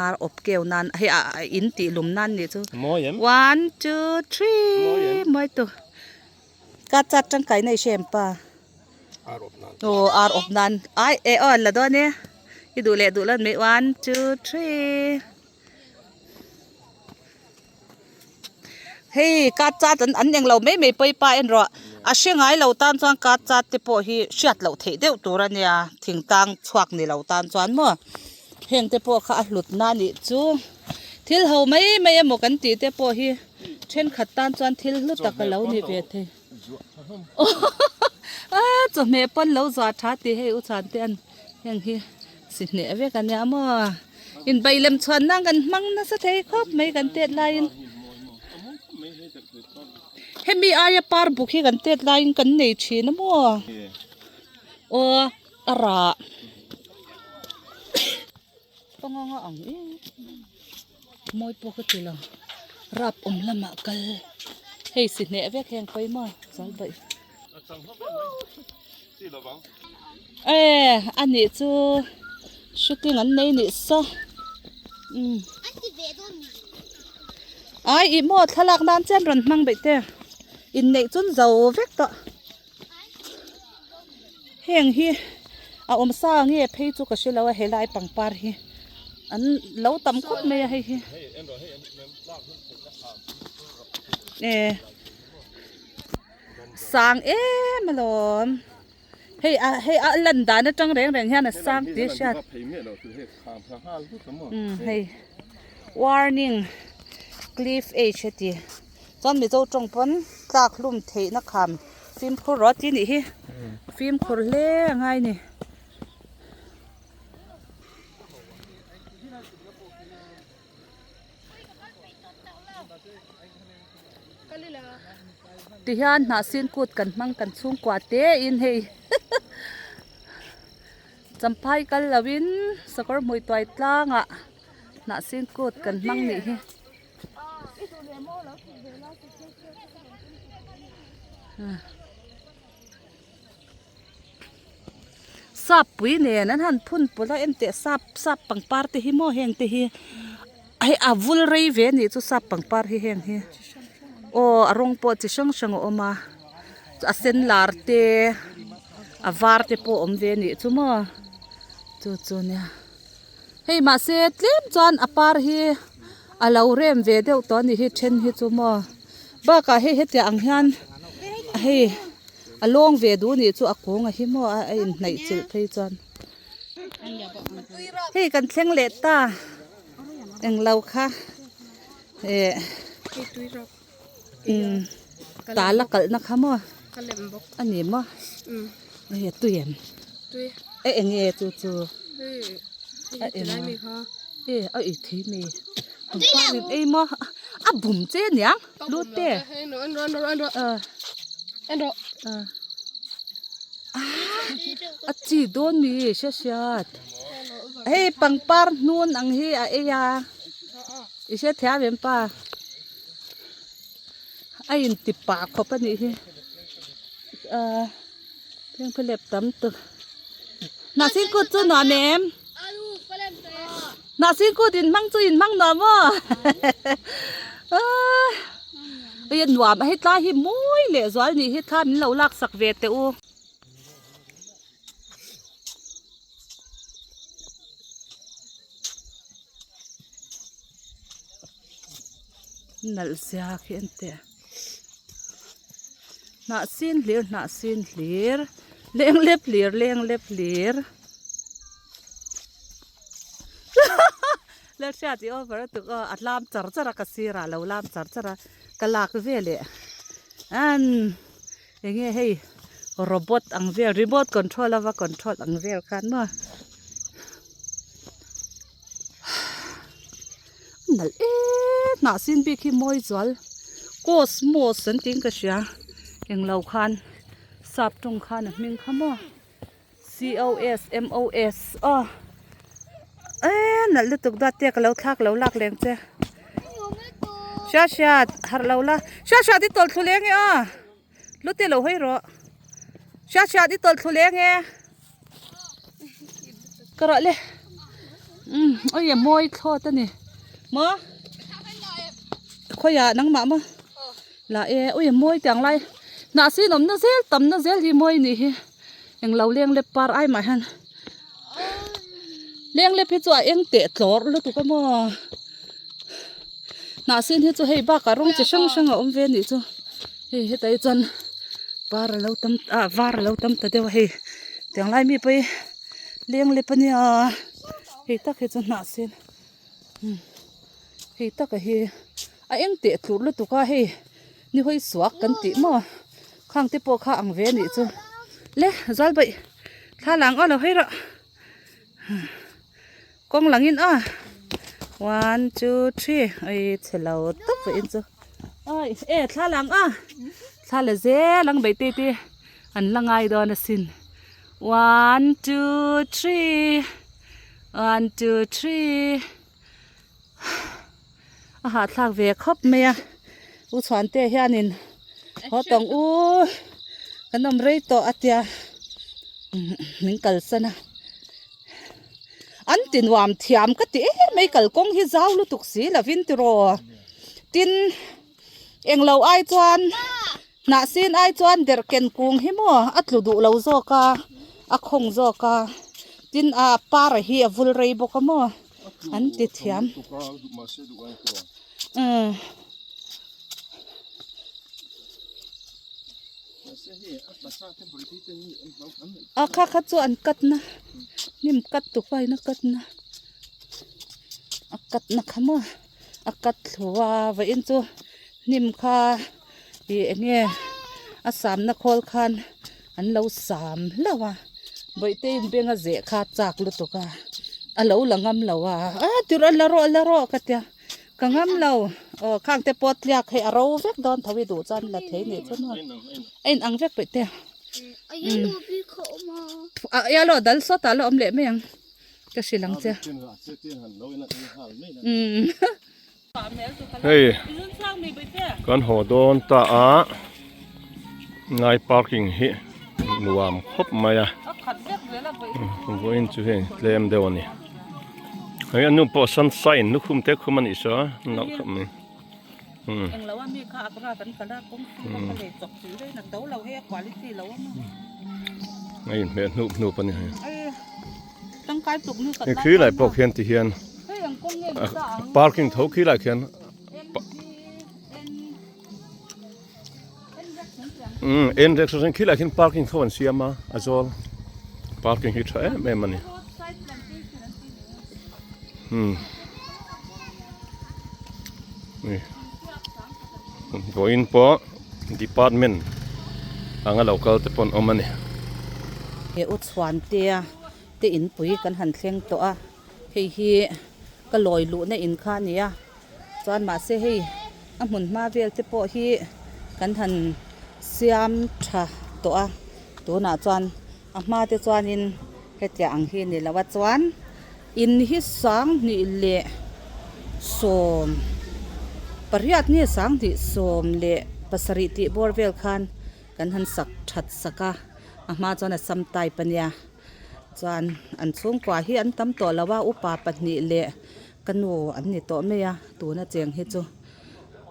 ar awp keu nan hei ah in tih lum nan nih chu one two three mawi tu kap chat tangkai na i hre em pa aw ar awp nan ai eh aw an la dawn e i duh leh duh lo an mai one two three. Hei card chat an an englo mai mai pawh i pa en rawh a hre ngai lo tan chuan card chat te pawh hi hriat loh theih deuh tur a nia thingtlang chhuak ni lo tan chuan maw heng te pawh kha a hlut na a nih chu thil ho mai mai emaw kan tih te pawh hi thenkhat tan chuan thil hlu tak a lo ni ve thei a chawhmeh pawn lo zuah tha tih hei u chhan te an heng hi si hneh vek a nia maw. Inbei lem chhuan nan kan hmang nasa thei khawp mai kan tet laiin hemi aia par buk hi kan tet laiin kan nei thin a maw aw a rah panganga ang em mawi pawh ka ti lo rap awm lamah kal hei si hneh vek heng pawimawh zal baih. E a nih chu shooting an nei nih saw umm. Ai ih maw thlalak nan chian rawn hmang beih te inneih chun zo vek tawh heng hi a awm sa nge phei chu ka hre lo a helai pangpar hi an lo tam khawp mai a hei hi e sang em alawm. Hei a hei a lan dan atang reng reng hian a sang tih a hriat. Umm hei warning cliff edge a ti chuan mizo tawng pawn tlak hlum theihna kham fimkhur rawh a ti nih hi fimkhur hle a ngai a ni. Tihian hnahsin kut kan hmang kan chhungkua tein hei champhai kal loin sakawr hmui tuai tlangah hnahsin kut kan hmang nih hi. Sap pui nen an han phun pawlh a en teh sap sap pangpar te hi maw heng te hi hei a vul rei ve anih chu sap pangpar hi heng hi aw a rawng pawh chi hrang hrang a awm a a sen lar te a var te pawh a awm ve anih chu maw chu chu nia hei mahse tlem chuan a par hi a lo rem ve deuh tawh anih hi then hi chu maw bakah hei hetiang ang hian hei. A lawng ve duh nih chu a kung a hi maw a a inhnaih chilh phei chuan hei kan thleng leh ta englo kha eh umm tal a kalh na kha maw a ni maw hei a tui em e eng nge chu chu a eng a e a ei thei mai pangpar in ei maw a bum che aniang. Lut te. A chi dawn mi hria hriat. Hei pangpar hnun ang hi a ei a. I hria thiam em pa. A in ti pah khawp a nih hi. Ahh phengphehlep tam tuk. Hnahsin kut chu nuam em? Hnahsin kut in hmang chu in hmang nuam maw? Hei a nuam a hei tlai hi mawi leh zual nih hi thla min lo lak sak ve teh u. Nalh zia khi en teh. Hnah sin hlir hnah sin hlir leng lep hlir leng lep hlir Lalhriat i over a tuk aw a lam char char a ka sirah a lo lam char char a ka lak veleh an enge hei robot ang vel remote control a va control ang vel khan maw. Nalh em hnah sin bik hi mawi zual cosmos an tiin ka hria englo khan sap tawng khan a hming kha maw c o s m o s aw eee nalh lutuk duat te ka lo thlak lo lak leng che hriat hriat harh lo la hriat hriat i tawlh thlu leng e aw lu te lo hawi rawh hriat hriat i tawlh thlu leng e. Ka rawh le umm oi a mawi thlawt a ni maw khawiah nangmah maw lah e ui a mawi tih ang lai hnah sin awmna zel tamna zel hi mawi a nih hi englo leng lep par ai mah hian leng lep hi chu a eng teh tlawr lutuk a maw hnah sin hi chu hei bakah rawng chi hrang hrang a awm ve a nih chu hei hetah hi chuan par a lo tam ah var a lo tam ta deuh a hei tiang lai mi pawh hi leng lep a nia hei tak hi chu hnah sen umm hei taka hi a eng teh tlur lutuk a hei ni hawi suak kan tih maw khang te pawh kha ang ve a nih chu le zal baih thla lang aw lo hawi rawh kawng langin aw one two three ai chhe lo tawp ve in chu ai e thla lang a thla la zel ang beih te te an la ngai dawn asin one two three one two three a hahthlak ve khawp mai a u chhuante hianin haw tawng u kan awm rei tawh a tia min kalsan a an ti nuam thiam ka ti em mai kalkawng hi zau lutuk si lovin tiraw. Tin, englo ai chuan hnah sin ai chuan derhken kung hi maw a tlu duh lo zawk a, a khawng zawk a, tin a par hi a vul rei bawk a maw an ti thiam. Umm. A kha kha chu an cut na hnim cut tu pawhin a cut na a cut na kha maw. A cut thlu a vawiin chu hnim kha ih eng nge a samna khawl khan an lo sam hlauh a bawihte in beng a zeh kha a chak lutuk a a lo la ngam lo a a tirh a la rawh la rawh ka tia ka ngam lo aw khang te pawh tliak hei a ro vek dawn tho i duh chuan la thei nih chu maw a in ang vek bawihte a yellow dal sawtah la awm leh mai ang. Ka hrilh ang che. Hei kan haw dawn ta a ngai parking hi nuam khawp mai a vawiin chu hei tlem deuh a ni hei a nu pawh sunshine lukhum te khum a nih saw nalh khawp mai. A inhmeh hnup hnup a ni hei. Hei khi lai pawh khian ti hian parking tho khi lai khian umm en rek khi lai khian parking tho an siam a a zawl parking hi tha em em a ni. Umm vawiin pawh department anga lo kal te pawh an awm a ni. He u chhuantea te inpui kan han thleng tawh a hei hi ka lawi luhna in kha a ni a chuan mahse hei a hmun hma vel te pawh hi kan han siam tha tawh a tunah chuan a hma te chuanin hetiang ang hi a ni lo a chuan. In hi sanghnih leh sawm pariat nge sanghnih sawm leh pasarih tih bawr vel khan kan han sak that sak a a hma chuan a sam type a nia chuan an chhungkua hi an tam tawh lo a upa pahnih leh ka nu an ni tawh mai a tuna cheng hi chu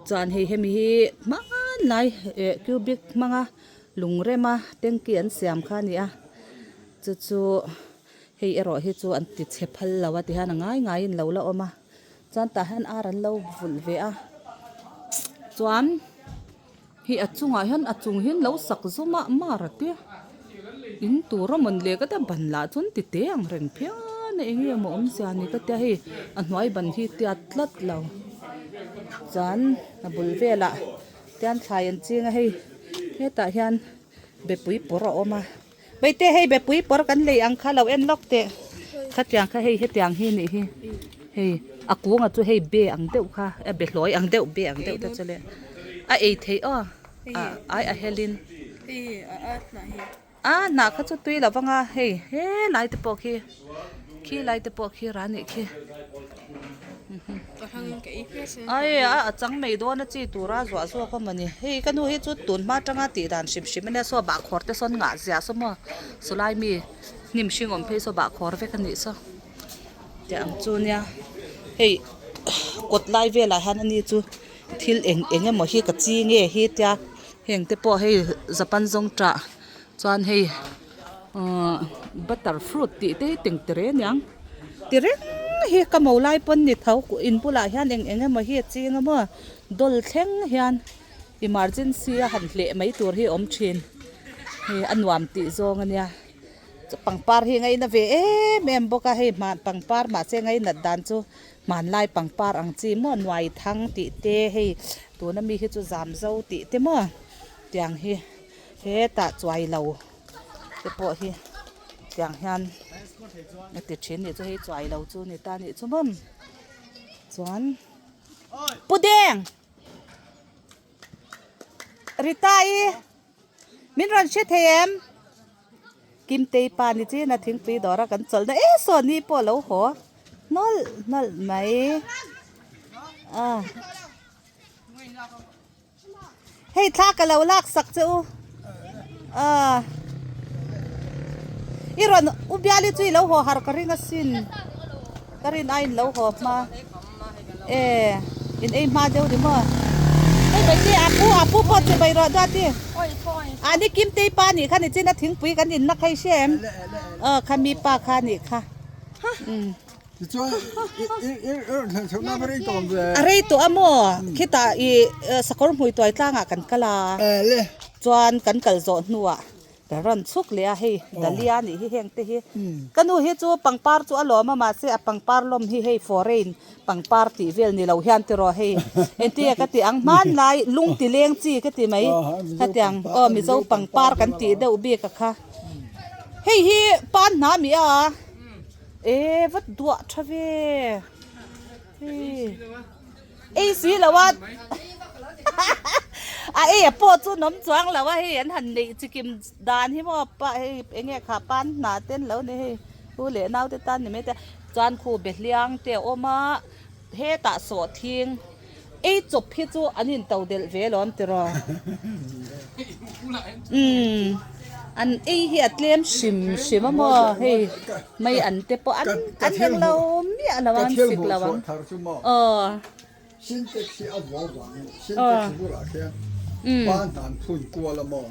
chuan hei hemi hi hmanlai eh cubic hmanga lung rema tanky an siam kha a ni a chu chu. Hei erawh hi chu an ti chhe phal lo a ti hian a ngai ngaiin lo la awm a chuan tah hian ar an lo vulh ve a chuan hei a chungah hian a chung hian lo sak zawm a mar a tia in tur a mawn le ka tia ban lah chuan ti teh ang reng phian a eng nge maw awmzia ni ka tia hei a hnuai ban hi tiat tlat lo chuan a bul velah tian thlai an ching a hei hetah hian bepui pawr a awm a. Veite hei bepui pawr kan lei ang kha lo en lawk teh khatiang kha hei hetiang hi nih hi hei a kunga chu hei be ang deuh kha a be hlawi ang deuh be ang deuh te chu le a ei theih aw a ai a helin a hnah kha chu tui lo vang a hei helai te pawh khi khi lai te pawh khi ra nih khi. Ai a a chang mai dawn a chi tura zuah zawk a mawni hei ka nu hi chu tun hma atanga tih dan hrim hrim ania saw bahkhawr te sawn ngah zia saw maw sawlai mi hnim hring awm phei saw bahkhawr vek a nih saw tih ang chu nia hei kawt lai velah hian ani chu thil eng eng emaw hi ka chi nge hi tia heng te pawh hei japan zawng tah chuan hei Ahh butter fruit tih te hi teng tere aniang ti reng hi ka mo lai pawn ni tho in bulah hian eng eng emaw hi a ching a maw dawl thleng hian emergency a han hleh mai tur hi a awm thin hei a nuam tih zawng ania pangpar hi ngaina ve em em bawk a hei hman pangpar mahse ngainat dan chu hmanlai pangpar ang chi maw nuai thang tih te hei tuna mi hi chu zam zo tih te maw tiang hi. Hetah chuai lo te pawh hi tiang hian a ti thin nih chu hei chuai lo chu ni ta nih chu mawm chuan Pu Deng Rita i min rawn hre thei em Kimtei pa ni chin a thingpui dawr a kan chawlh na e saw ni pawh lo haw nawlh nawlh mai a. Hei thla ka lo lak sak che u ah i rawn u biali chu i lo haw har ka ring asin ka rin aiin lo haw hma e. In ei hma deuh ni maw? Hei mai te a pu a pu pawh che mai rawh duati. A ni Kim tei pa nih kha nichin a thingpui kan in na kha i hria em? Aw kha mi pa kha nih kha. A rei tawh a maw? Khitah i sakawr hmui tuai tlangah kan kal a. Chuan kan kal zawh hnuah Ka rawn chhuk leh a, hei Dahlia nih hi heng te hi ka nu hi chu pangpar chu a lawm a mahse a pangpar lawm hi hei foreign pangpar tih vel ni lo hian tiraw hei entia ka tih ang hmanlai lung ti leng chi ka ti mai hetiang aw mizo pangpar kan tih deuh bik a kha hei hi pan hna mi a e vat duah tha ve hei. Ei si lo a a ei a pawh chu nawm chuang lo a hei an han neih chikim dan hi maw pa hei eng nge kha pan hna te an lo ni hei u leh nau te tan ni mai te chuan khu behliang te a awm a hetah sawhthing ei chawp hi chu an in to delh ve alawm tiraw umm an ei hi a tlem hrim hrim a maw hei mai an te pawh an an eng lo miah lo a an sik lo ang aw Sintex hi a vuau vangin Sintex bulah khian pa hnan phun kual a maw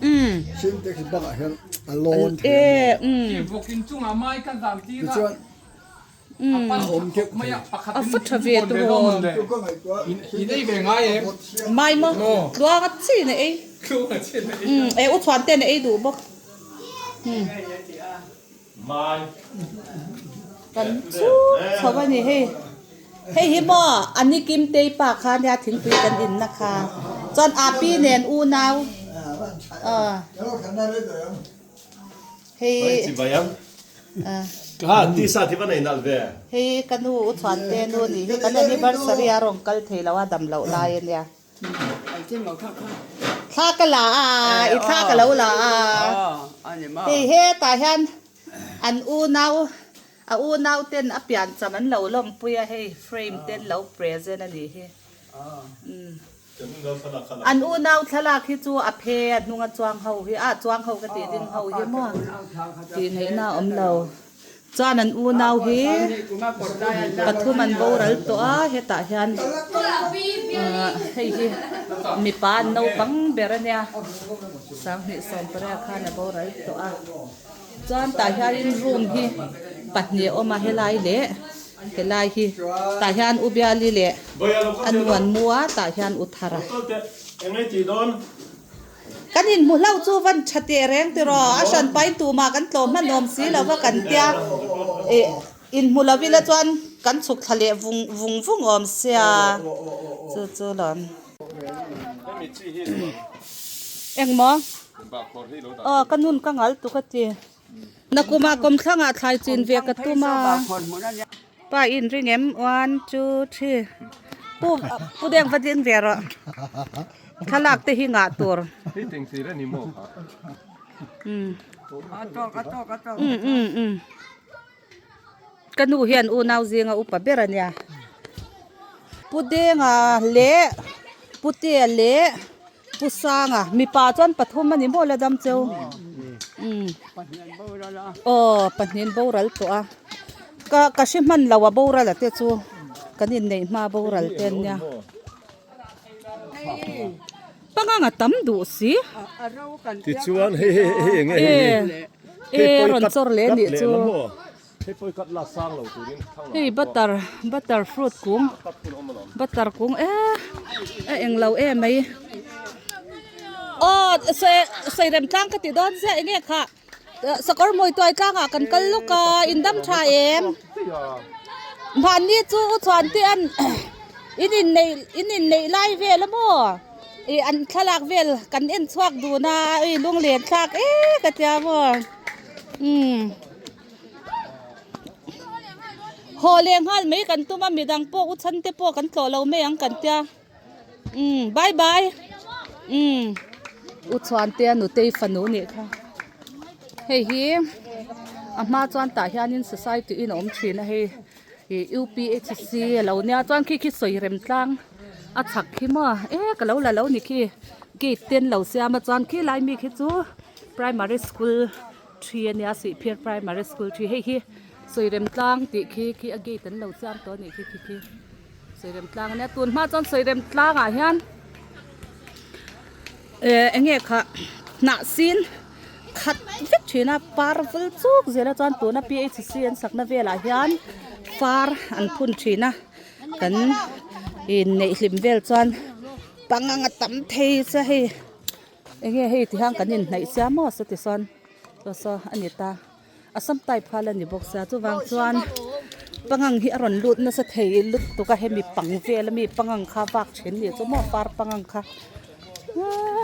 Sintex bangah hian a lawn thei a maw tichuan a awm keuh thei a va tha ve tawh mai maw tluanga chin a ei e u chhuan ten a ei duh bawk. Kan chhuk chho a ni hei. Hei hi maw a ni Kim Tei pa kha nia thingpui kan in na kha. Chuan a pi nen unau aw hei hei ka nu u chhuan te nu nih hi kan anniversary a rawn kal thei lo a dam loh lai a nia. Thla ka la a, i thla ka lo la a. Hei hetah hian an unau, a unau ten a piancham an lo lawmpui a, hei frame te an lo present a nih hi. An unau thlalak hi chu a phe a hnunga chuang ho hi, a chuang ho ka tih ding ho hi maw tih ngaihna a awm lo. Chuan an unau hi pathum an boral tawh a, hetah hian hei hi mipa an naupang ber a nia, sanghnih sawmpariat khan a boral tawh a, chuan tah hianin room hi pahnih a awm a helai leh helai hi tah hian u Biali leh a nu an mu a tah hian u Thara. Kan inhmu hlauh chu van tha teh reng tiraw, a hran pain tumah kan tlawm hman awm si lo va kan tia ih inhmu lo ila chuan kan chhuk thla leh vung vung vung awm sia chu chu lawm. Engmaw? Aw ka nun ka ngal tuk a ti. Nakumah kawmthlangah thlai chin ve ka tum a. Pa in ring em? One, two, three. Pu pu deng va ding ve rawh. Thlalak te hi ngah tur. Um. Um um um. Ka nu hian unau zinga upa ber a nia. Pu Denga leh Pu Tea leh Pu Sanga mipa chuan pathum a ni maw la dam cheu. Umm. Aw pahnih an boral tawh a. Ka ka hre hman lo a boral a te chu kan inneih hma boral te an nia. Pangang a tam duh si. Tichuan hei hei hei enge hei hi. E rawn chawr leh nih chu. Hei butter butter fruit kung butter kung e a eng lo em mai. Aw sawi rem tlang ka ti dawn chiah enge kha. Sakawr mawi tuai tlangah kan kal lawk a, in dam tha em? Mahni chu u chuan te an in inneih in inneih lai vel a maw? Ih an thlalak vel kan en chhuak dun a, ui lunglen thlak e ka tia maw? Umm haw leh nghal mai kan tum a, midang pawh u chhan te pawh kan tlawh lo mai ang kan tia. Umm bye bye umm u chhuantea nutei fanu nih kha hei hi a hma chuan tah hianin society in a awm thin a hei ih U_P_H_C a lo nia chuan khi khi sawi rem tlang a chhak khi maw e ka lo la lo ni khi gate te an lo siam a chuan khi lai mi khi chu primary school thi a nia Sihphir primary school thi hei hi sawi rem tlang tih khi khi a gate an lo siam tawh a nih khi khi khi. Sawirem tlang ania tun hma chuan sawirem tlangah hian eh eng nge kha hnah sin khat vek thin a par vul chuk zel a chuan tuna P_H_C an sakna velah hian far an phun thin a kan inneih hlim vel chuan pangang a tam thei che hei eng nge hei ti hian kan inhnaih sia maw saw ti sawn saw saw a ni ta. A sam type kha la ni bawk sia chuvang chuan pangang hi a rawn lut nasa thei lutuk a hemi pang vel ami pangang kha vak then nih chu maw par pangang kha aaa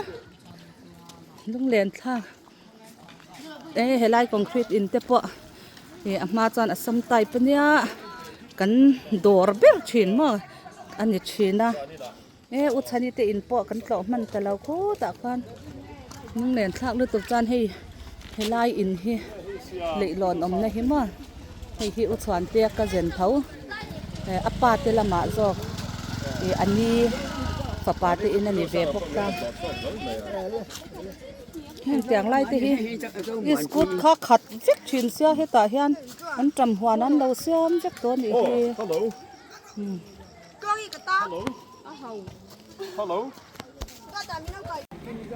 lunglen thlak e helai concrete in te pawh ih a hma chuan a sam type ania kan dawr ber thin maw a ni thin a e u chhani te in pawh kan tlawh hman ta lo khutah khan lunglen thlak lutuk chuan hei helai in hi leihlawn awmna hi maw hei hi u chhuan te a cousin tho eh a pa te lamah zawk ih a ni fapa te in a ni ve bawk ta heng tiang lai te hi iskut kha khat vek thin sia hetah hian an ṭam huan an lo siam vek tawh a nih hi.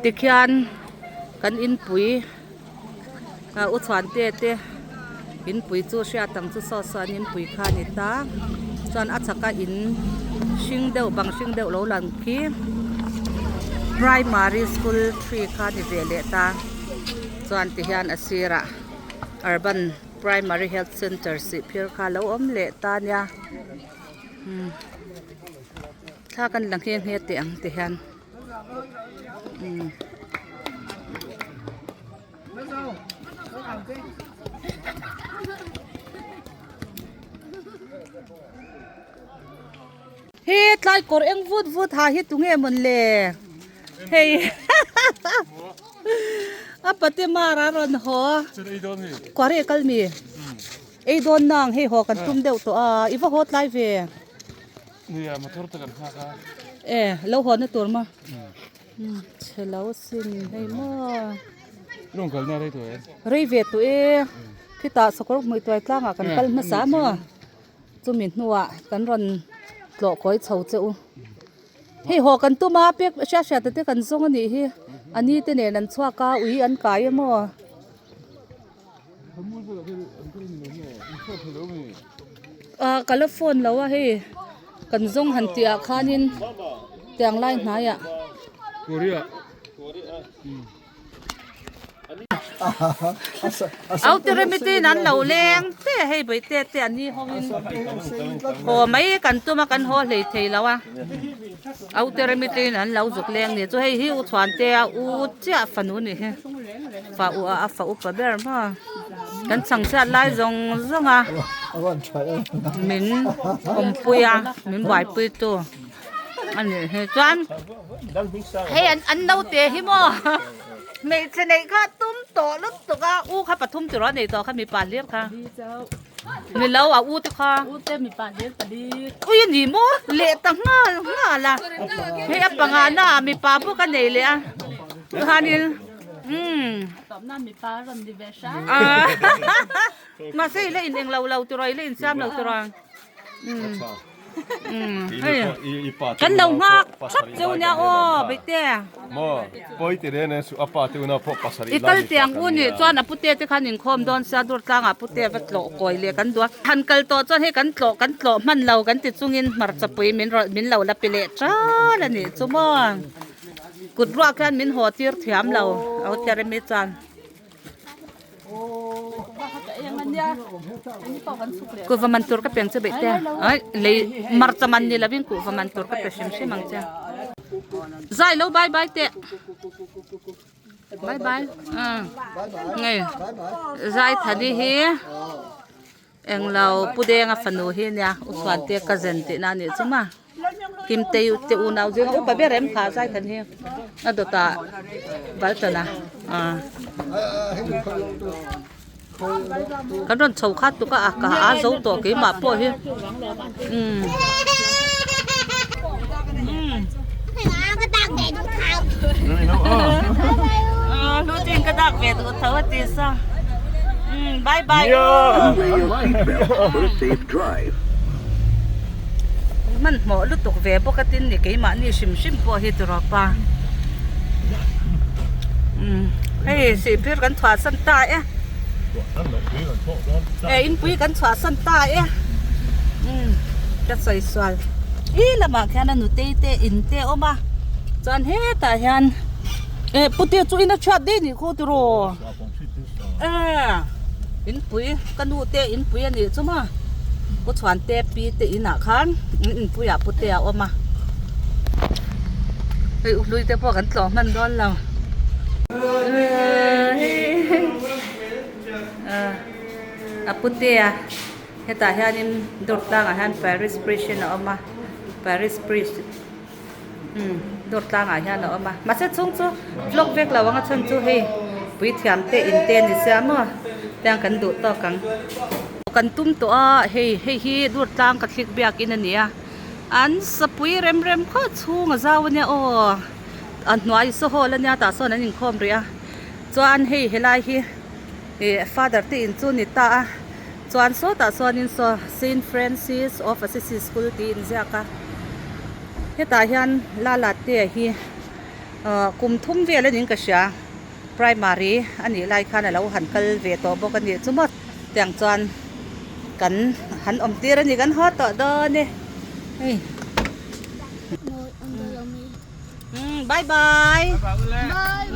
Tikhian kan inpui ah u chhuante te inpui chu hriat ang chu saw saw an inpui kha a ni ta chuan a chhaka in hring deuh bang hring deuh lo lang khi primary school tree kha a ni ve leh ta chuan tihian a sirah urban primary health center sihphir kha a lo awm leh ta nia. Umm thla kan la nghe nghe teh ang ti hian umm. He tlai kawr eng vut vut ha hi tunge mawn le hei a pate mar a rawn haw kawr e kal mi. Ei dawn nang hei haw kan tum deuh tawh a, i va haw tlai ve. Nia motor te kan nghak a. E lo haw na tur maw? Umm chhe lo sin hei maw. Lawng kal na rei tawh e. Rei ve tawh e, khitah sakawr hmui tuai tlangah kan kal hmasa maw? Chumi hnuah kan rawn tlawh kawi chho che u. Hei haw kan tum a pek hriat hriat te kan zawng a nih hi, a ni te nen an chhuak a ui an kai a maw? Ah ka la phone lo a hei kan zawng han tih ah khanin tiang lai hnai ah. Au tiremite in an lo leng te hei bawihte te an ni ho in haw mai kan tum a kan haw hlei thei lo a au tiremite in an lo zuk leng ni chu hei hi u chhuan te a u chiah fanu ni hi. Fa u a fa upa ber maw kan chhang chhiat lai zawng zawng a min awmpui a min buaipui tu a nih hi chuan hei an an naute hi maw hmeichhe neih kha tum tawh lutuk a u kha pathum tiraw a nei tawh kha mipa hlir kha ni lo a u te kha ui a ni maw leh ta nghal nghal a hei a panga na ah mipa bawk a nei leh a chuanin umm mahse i la in englo lo tiraw i la insiam lo tiraw umm umm hei kan lo nghak thap cheu nia aw beite i kal tiang u nih chuan a pute te khan inkhawm dawn sia dur tlangah pute va tlawh kawi leh kan duh a han kal tawh chuan hei kan tlawh kan tlawh hman lo kan ti chungin hmarchapui min rawn min lo la pe leh ṭal a nih chu maw. Kut ruak hian min haw tir thiam lo a u Teremi chuan. Kuhva man tur ka peng che beih te ai lei hmarcha man ni lovin kuhva man tur ka pe hrim hrim ang che. Zai lo bye bye teh. Bye bye. Ngei zai thani hi Englo Pu Denga fanu hi nia U Chhuante cousin tihna a nih chu ma Kimtei te unau zinga upa ber em kha zai khan hi a dawtah Baltana ah kan rawn chho khat tuk a a ka a zo tawh keimah pawh hi umm. Ka dak ve duh tho a ti sa. Bye bye. Wear your seatbelt for a safe drive. Hmanhmawh lutuk ve bawk a tin ni keimahni hrim hrim pawh hi tiraw pa. Umm hei sihphir kan chhuahsan ta e. E inpui kan chhuahsan ta e. Umm ka sawi sual. Ih lamah khian a nutei te in te a awm a chuan hetah hian e pute chu in a chhiat daih nih khaw tiraw. E inpui ka nu te inpui a nih chu maw pu chhuan te pi te inah khan in inpui ah pute a awm a hei u hlui te pawh kan tlawh hman dawn lo a putea hetah hianin dawr tlangah hian paris bridge in a awm a paris bridge. Umm dawr tlangah hian a awm a mahse chhung chu vlog vek lo ang a chhan chu hei puithiam te in te a ni sia maw tiang kan duh tawk ang. Kan tum tawh a hei hei hi dawr tlang ka thlik biakin a ni a an sapui rem rem khaw chhung a zau a nia aw a hnuai saw hall a nia tah sawn an inkhawm rih a chuan hei helai hi ih father te in chu a ni ta a. Chuan sawtah chuanin saw Saint Francis of Assisi School tih inziak a, hetah hian Lala te hi ahh kum thum vel a niin ka hria primary a nih lai khan a lo han kal ve tawh bawk a nih chu maw tiang chuan kan han awm tir a ni kan haw tawh dawn e hei umm bye bye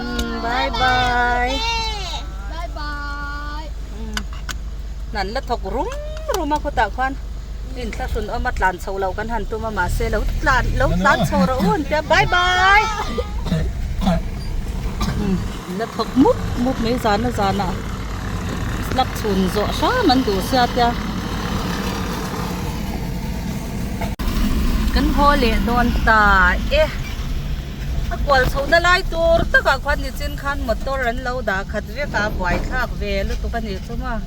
umm bye bye an la thawk rum rum a khawtah khuan inthlahrun awm a tlan chho loh kan han tum a mahse lo tlan lo tlan chho rawh u an tia bye bye umm an la thawk mup mup mai zan a zanah slap chhun zawh hram an duh sia tia. Kan haw leh dawn ta e. A kual chhohna lai tur takah khuan nichin khan motor an lo dah khat vek a, buaithlak ve lutuk a nih chu maw.